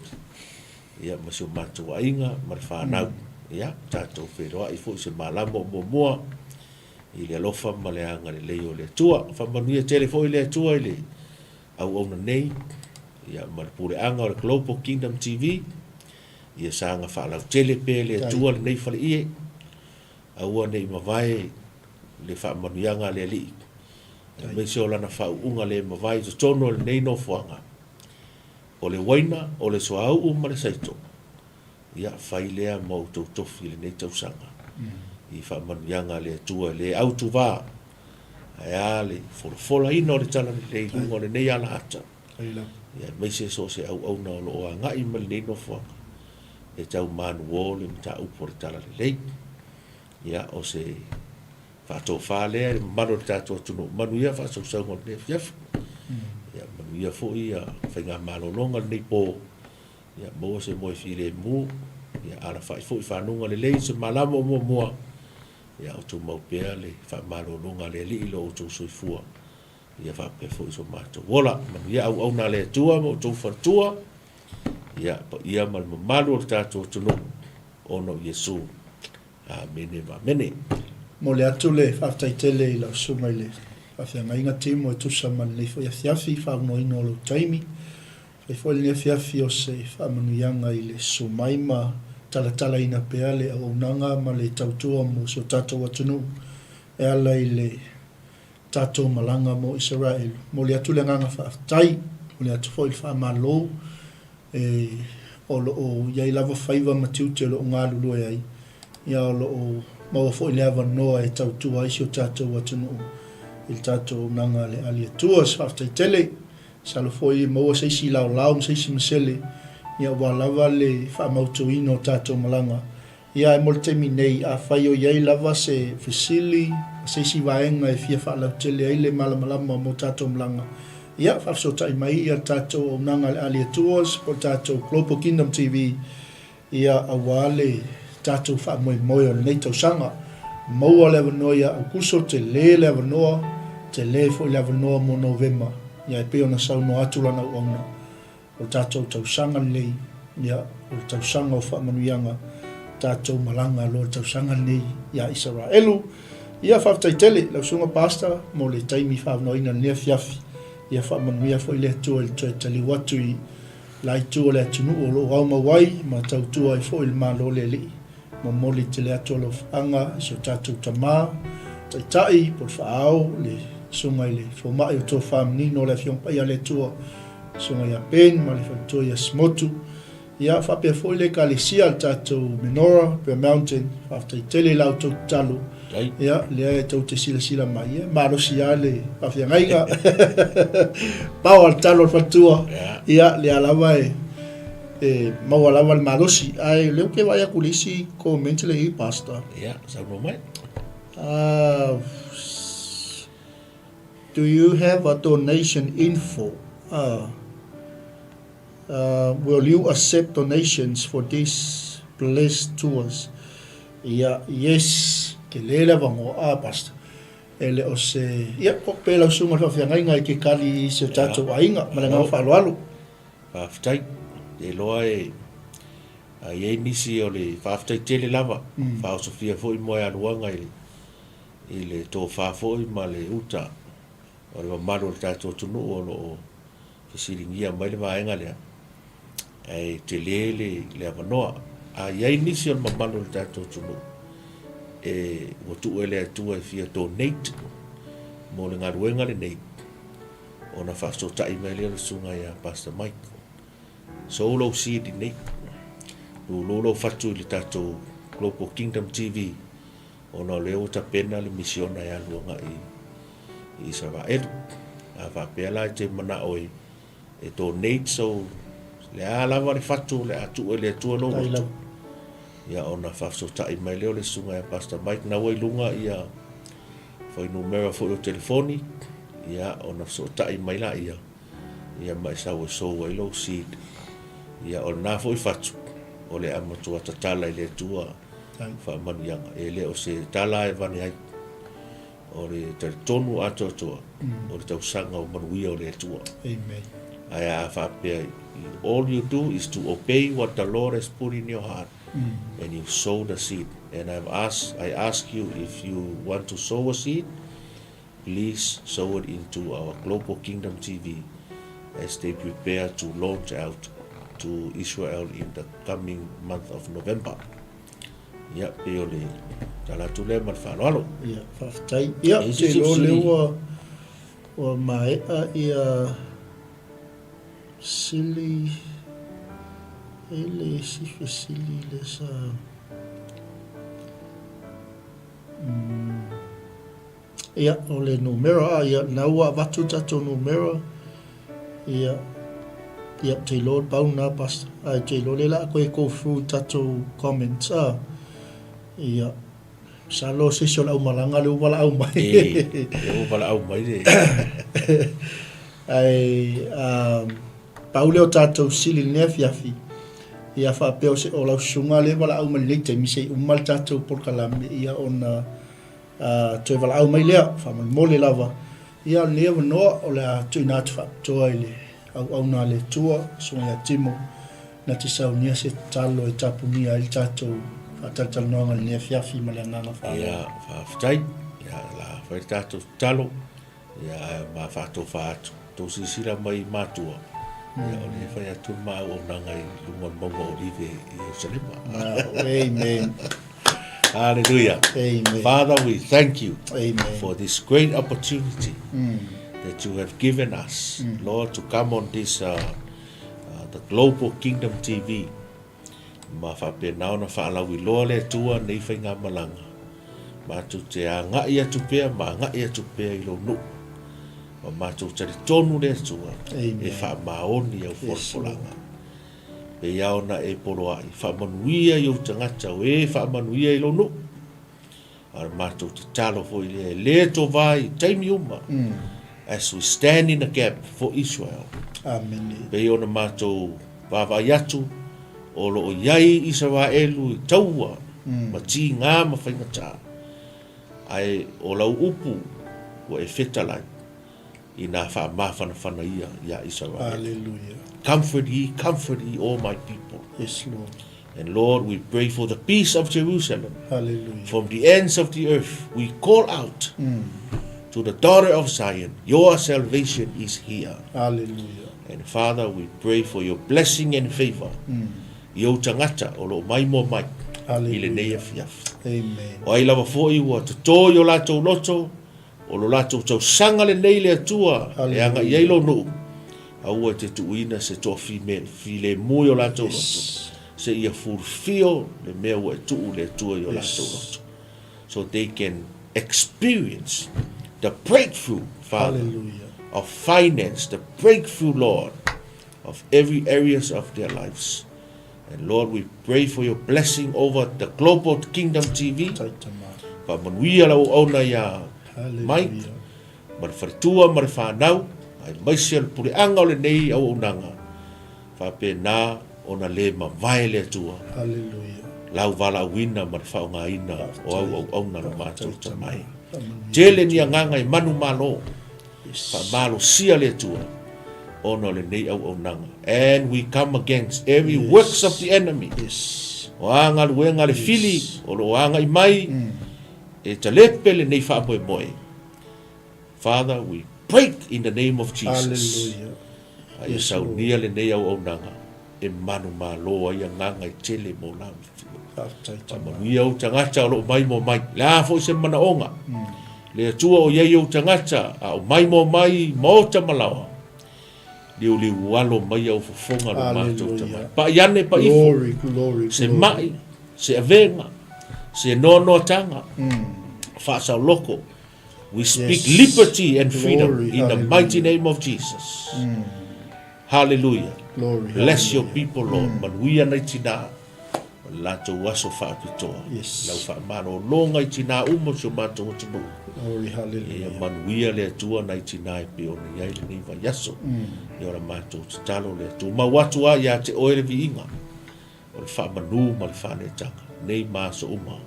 ia, ma si o matou aiga ma le fanau. Ia, tatou feiloai foi i se malama o muamua i le alofa ma le agalelei o le Atua. Faamanuia tele foi le Atua i le auauna nei, ia, ma le puleaga o le Global Kingdom TV. Ia saga faalautele pea e le Atua lenei faleie, aua ne i mavae le faamanuiaga a le Alii, aemaise o lana faauuga le mavae i totonu o lenei nofoaga, o le uaina, o le suauu ma le saito. Ia, fai lea ma outou tofi i lenei tausaga, i faamanuiaga a le Atua e le autuva, ae a le folafolaina o le talalelei i luga o lenei alaata, ia aemaise so o se auauna o lo o agai mai lenei nofoaga e tau manuo le mataupu o le talalelei. Ia, o se faatofa lea i le mamalu o le tatou atunuu, manuia faasausauga o lenei afiafi, ia manuia foi faigamalologa o lenei po. Ia maua se moe filemu, ia alafai foi fanuga lelei se malama o muamua, ia o tumau pea le faamalologa a le Alii i lo outou soifua, ia faapea foi so matou ola. Manuia auauna a le Atua ma outou faletua, ia paia ma le mamalu o le tatou atunuu, ona o Iesu. Amene ma amene. Momoli atu le faafetai tele i lau Susuga i le Faafeagaiga Timo e tusa ma lenei foi afiafi, faaunoaina o lou taimi. Fai foi lenei afiafi o se faamanuiaga i le susu mai ma talatalaina pea le auaunaga ma le tautua mo si o tatou atunuu e ala i le tatou malaga mo Isaraelu. Momoli atu le agaga faafetai, momoli atu foi le faamalo e o lo o i ai lava faiva ma tiute o lo o galulue ai, ia o lo o maua foi le avanoa e tautua ai si o tatou atunuu i le tatou auaunaga a le Alii Atua. Se faafetai tele. Masalo foi e maua se isi laolao ma se isi masele aua lava le faamautuina o tatou malaga. Ia ae mo le taimi nei, afai o i ai lava se fesili ma se isi vaega e fia faalautele ai le malamalama mo tatou malaga, ia faafesootai mai ia le tatou auaunaga a le Alia Tours po o le tatou Global Kingdom TV Ia, aua le tatou faamoemoe o lenei tausaga. Maua le avanoa ia Aukuso, tele le avanoa, tele foi le avanoa mo Novema. Ia, e pei ona saunoa atu lana auauna, o le tatou tausaga lenei. Ia, o le tausaga o faamanuiaga, tatou malaga loa le tausaga lenei ia Isaraelu. Ia, faafetai tele lau Susuga Pastor mo le taimi faavanoaina i lenei afiafi. Ia faamanuia foi le Atua i le toe taliu atu i la itu o le atunuu o lo o aumau ai ma tautua ai foi le Malo o le Alii. Momoli tele atu alofaaga i si o tatou tama, Taitai, po o le Faaao, le Susuga i le Fomai o Tofa Manino o le Afioga Paia a le Atua, le Susuga ia Ben ma le faletua ia Simotu. Ia, faapea foi le Ekalesia, le tatou Menorah, Prayer Mountain, faafetai tele i la outou tatalo. Ia, lea e tou te silasila mai, ia, malosi lava le faafeagaiga. Pao a le talo a le faletua. Ia, lea lava e E maua lava le malosi. Ae o lea ou te vaai atu i le isi comment lea i i Pastor. Ia, saunoa mai. Do you have a donation info? Will you accept donations for this blessed tours? Ia, yes, tele le avanoa, ah, Pastor. E le o se, ia, ko pe lau susuga i le faafeagaiga i ke kali i si o tatou aiga, ma le agaga faaaloalo. Faafetai. Te iloa e a i ai nisi o le faafetai tele lava, faaosofia foi moealuaga i le i le tofa foi ma le uta o le mamalu o le tatou atunuu o lo o fesiligia mai le vaega lea, ae tele le le avanoa. A i ai nisi o le mamalu o le tatou atunuu e ua tuu e le Atua e fia donate mo le galuega lenei, Ona faafesootai mai lea o le susuga ia Pastor Mike. Sow lou seed i nei. Lulu lou fatu i le tatou Global Kingdom TV ona o lea ua tapena le misiona e alu agai i Isaraelu. A faapea la e te manao e e donate so le a lava le fatu o le a tuu e le Atua lou loto. Ia ona faafesootai mai lea o le susuga ia Pastor Mike na ua i luga ia fuainumera foi o telefoni, ia ona fesootai mai laia, ia ma e sau e sou ai lou seed. Ia o lena foi fatu, o le a matua tatala i le Atua faamanuiaga. E le o se tala e vane ai. O le talitonu atoatoa, o le tausaga o manuia o le Atua. Amen. Ae a faapea, all you do is to obey what the Lord has put in your heart. and you sow the seed. And I've asked, I ask you if you want to sow a seed, please sow it into our Global Kingdom TV as they prepare to launch out to Israel in the coming month of November. Ia, pei o le tala atu lea ma le faaaloalo. Ia, faafetai. Ia, ou te iloa lea ua, ua maea ia Sili, e le isi fesili lea sa mm, ia, o le numera, ah, ia, na ua avatu le tatou numera, ia, ia, te iloa le pau na, Pastor, ai, te iloa lea la a koe go through tatou comments, ah, ia, Masalo o se isi o le aumalaga lea ua valaau mai. Ee, lea ua valaau mai le... Ae, um, pau lea o tatou sili i lenei afiafi, ia faapea o, se, o lau susuga lea e valaau mai lenei taimi se i uma le tatou polokalame, ia ona uh, toe valaau mai lea, faamolemole lava. Ia, o lenei avanoa o le a tuuina atu faapitoa i le auauna a le Atua, Susuga ia Timo, na te saunia se tatalo e tapunia ai le tatou faatalatalanoaga i lenei afiafi ma le agaga faaaloalo. Ia, faafetai. Ia, o le a fai le tatou tatalo, ia, ae ma faatofa atu. Tou silasila mai i matua, ia, o lea e fai atu le ma auaunaga i luga o le mauga o Olive i Ierusalema. Amen. Hallelujah. Amen. Father, we thank you Amen. for this great opportunity that you have given us, Lord, to come on this uh, uh, the Global Kingdom TV. Ma faapena ona faalauiloa le Atua nei faigamalaga. Matou te agai atu pea ma agai atu pea i lou nuu. Ma matou talitonu le Atua e faamaoni au folafolaga. Pei lava ona e poloai, faamanuia i ou tagata o e faamanuia i lou nuu. A o le matou tatalo foi lea, e le tova i taimi uma, as we stand in the gap for Israel. Amene. Pei ona matou vaavaai atu, o lo o i ai Isaraelu i taua ma tiga ma faigata, ae o lau upu ua e fetalai. i nā faamafanafana ia iā Isaraele. Hallelujah. Comfort ye, comfort ye all my people. Yes, Lord. And Lord, we pray for the peace of Jerusalem. Hallelujah. From the ends of the earth, we call out mm. to the daughter of Zion, your salvation is here. Hallelujah. And Father, we pray for your blessing and favor. Mm. I ou tagata o lo o maimoa mai i lenei afiafi. Amen. O ai lava foi ua totō i o latou loto, o lo latou tausaga lenei le Atua e agai ai lou nuu, aua e te tuuina se toa filemu i o latou loto, seia fulfil le mea ua e tuu le Atua i o latou loto. So they can experience the breakthrough, Father, Hallelujah. of finance, the breakthrough, Lord, of every areas of their lives. And Lord, we pray for your blessing over the Global Kingdom TV. Faamanuia lau auauna iā Mike, ma le faletua ma le fanau, aemaise o le puleaga o lenei auaunaga, faapena ona le mavae le Atua. Lau valaauina ma le faaaogaina o au auauna lo matou tamai. Tele ni agaga e manumalo. Faamalosia le Atua ona o lenei auaunaga. And we come against every yes. works of the enemy. Yes. O a galuega le fili o lo o agai mai mm. e talepe lenei faamoemoe. Father, we break in the name of Jesus. Hallelujah. A ia saunia lenei auaunaga e manumalo ai agaga e tele mo lau Faafetai tama. Faamanuia ou tagata o lo o maimoa mai. Le a foi se manaoga. Le Atua o i ai ou tagata a o maimoa mai i maota ma laoa. Liuliu alo mai au fofoga lo matou tamai. Pa'i ane pa'i ifo. Glory, glory, Se ma'i, se avega, se noanoatanga, faasaoloko. We speak Yes. liberty and freedom Glory, in the hallelujah. mighty name of Jesus. Hallelujah. Glory, Bless your hallelujah. people, Lord. Manuia nai tinā o le latou aso faapitoa. Yes. Lau faamalologa i tinā uma o si o matou atunuu. Glory, Ia hallelujah. manuia le Atua nai tinā e pei ona i ai lenei vaiaso. Ia o la matou tatalo le Atua. Mau atu a ia te oe le viiga o le faamanu ma le faaneetaga nei ma aso uma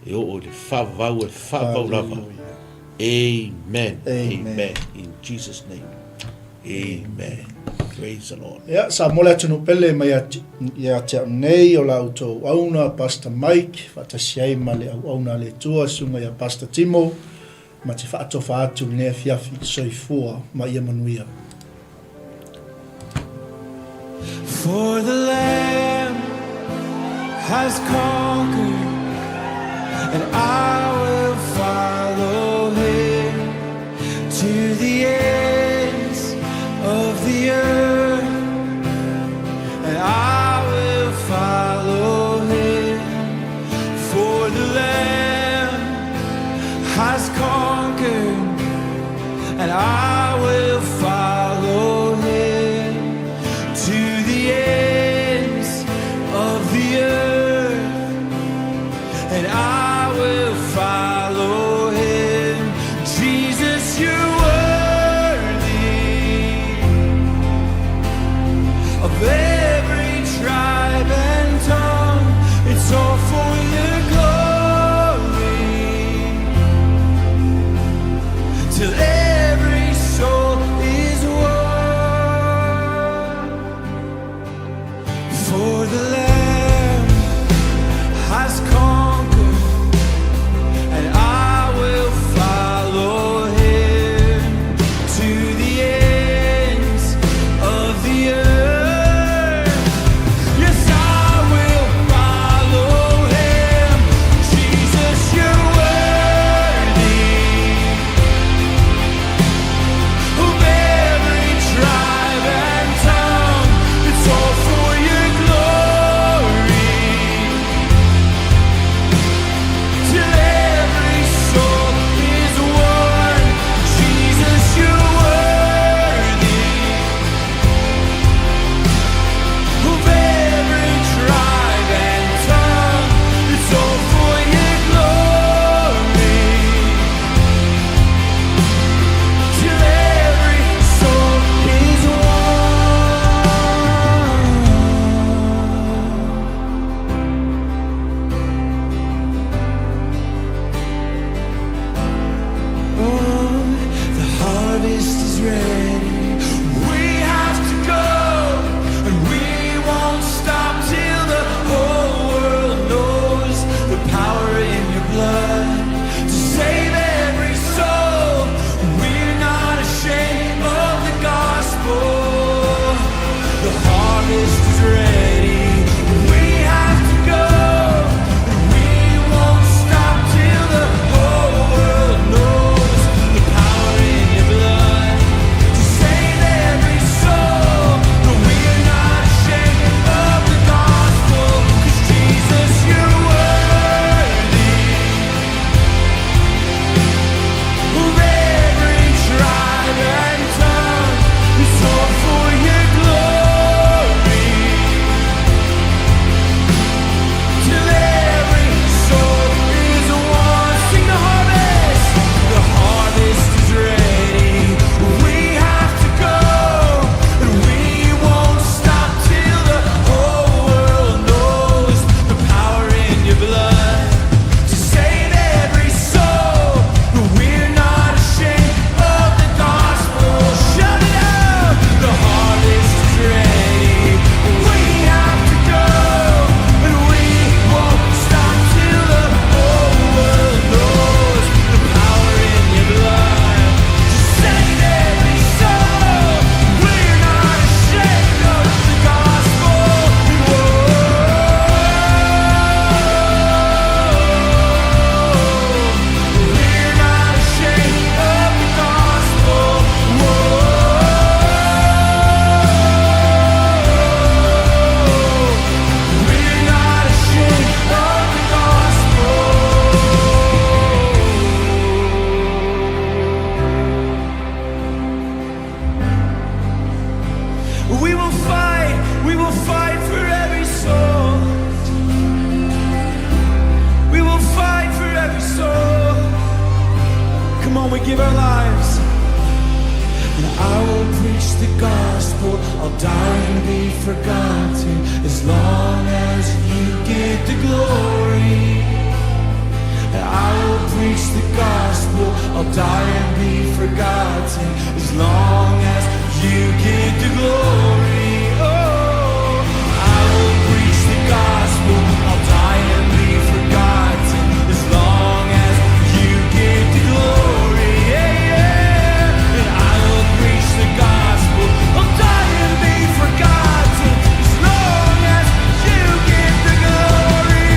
e oo i le faavavau e faavavau lava. Amen. Amen. Amen. In Jesus name. Amen. Praise the Lord. Ia, sa mo le atunuu pele mai ia te au nei o la outou auauna Pastor Mike faatasi ai ma le auauna a le Atua susuga ia Pastor Timo ma te faatofa atu lenei afiafi soifua ma ia manuia. For the Lamb has conquered, and I will follow him to the ends of the earth, and I will follow him. For the Lamb has conquered, and I will follow him to the ends of the earth, and I will follow him. Jesus, you're worthy of every tribe and tongue. It's all for your glory. Till every soul is won. For the Lamb has conquered, and I will follow him to the ends of the earth. the gospel, I'll die and be forgotten as long as you get the glory. And I will preach the gospel, I'll die and be forgotten as long as you get the glory. Oh, I will preach the gospel, I'll die and be forgotten as long as you get the glory. Yeah, yeah. And I will preach the gospel, I'll die and be forgotten as long as you get the glory.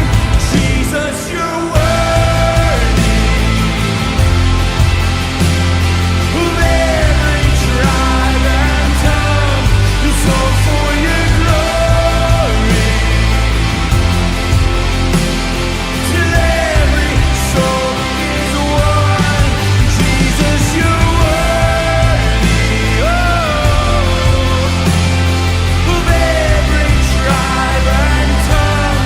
Jesus, you're worthy of every tribe and tongue. It's all for your glory. Till every soul is won. Jesus, you're worthy. Oh, of every tribe and tongue.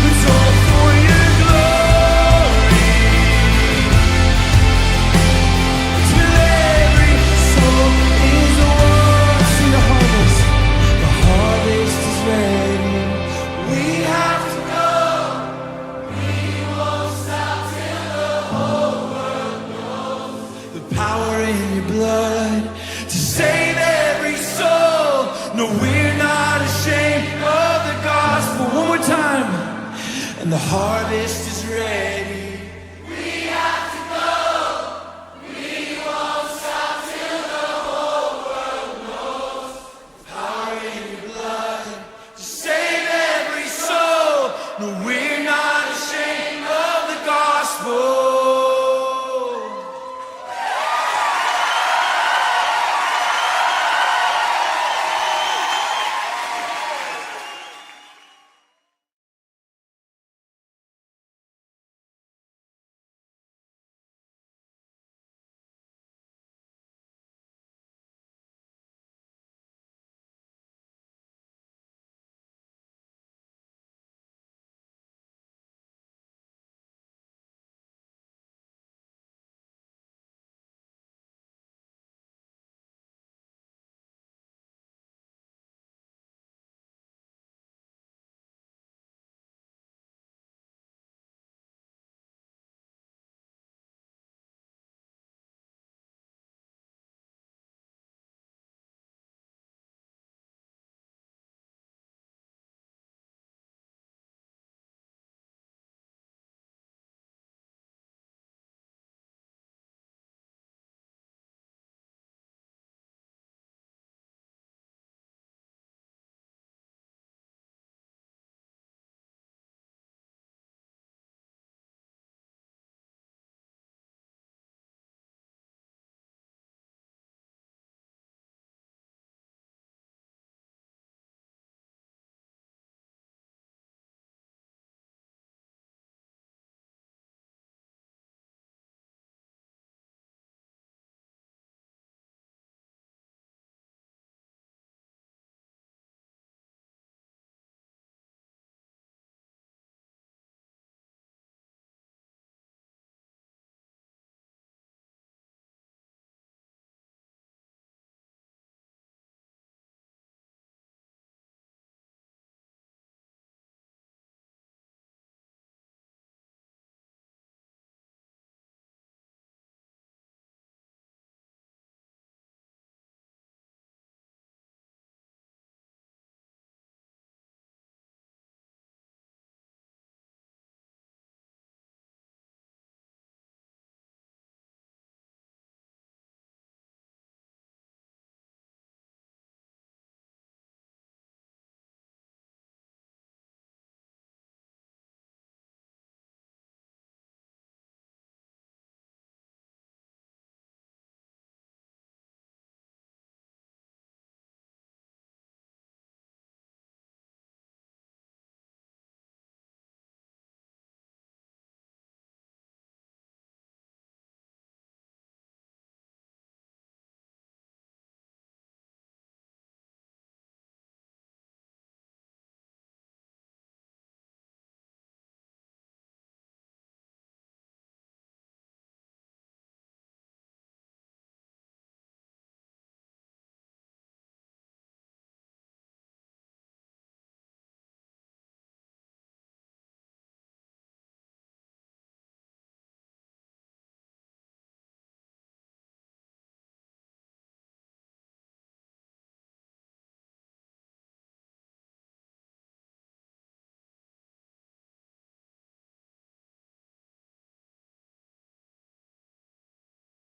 It's all for your glory. Till every soul is won. See the harvest. The harvest is ready. We have to go. We won't stop till the whole world knows the power in your blood to save every soul. No, we're not ashamed of the gospel. One more time. And the harvest is ready.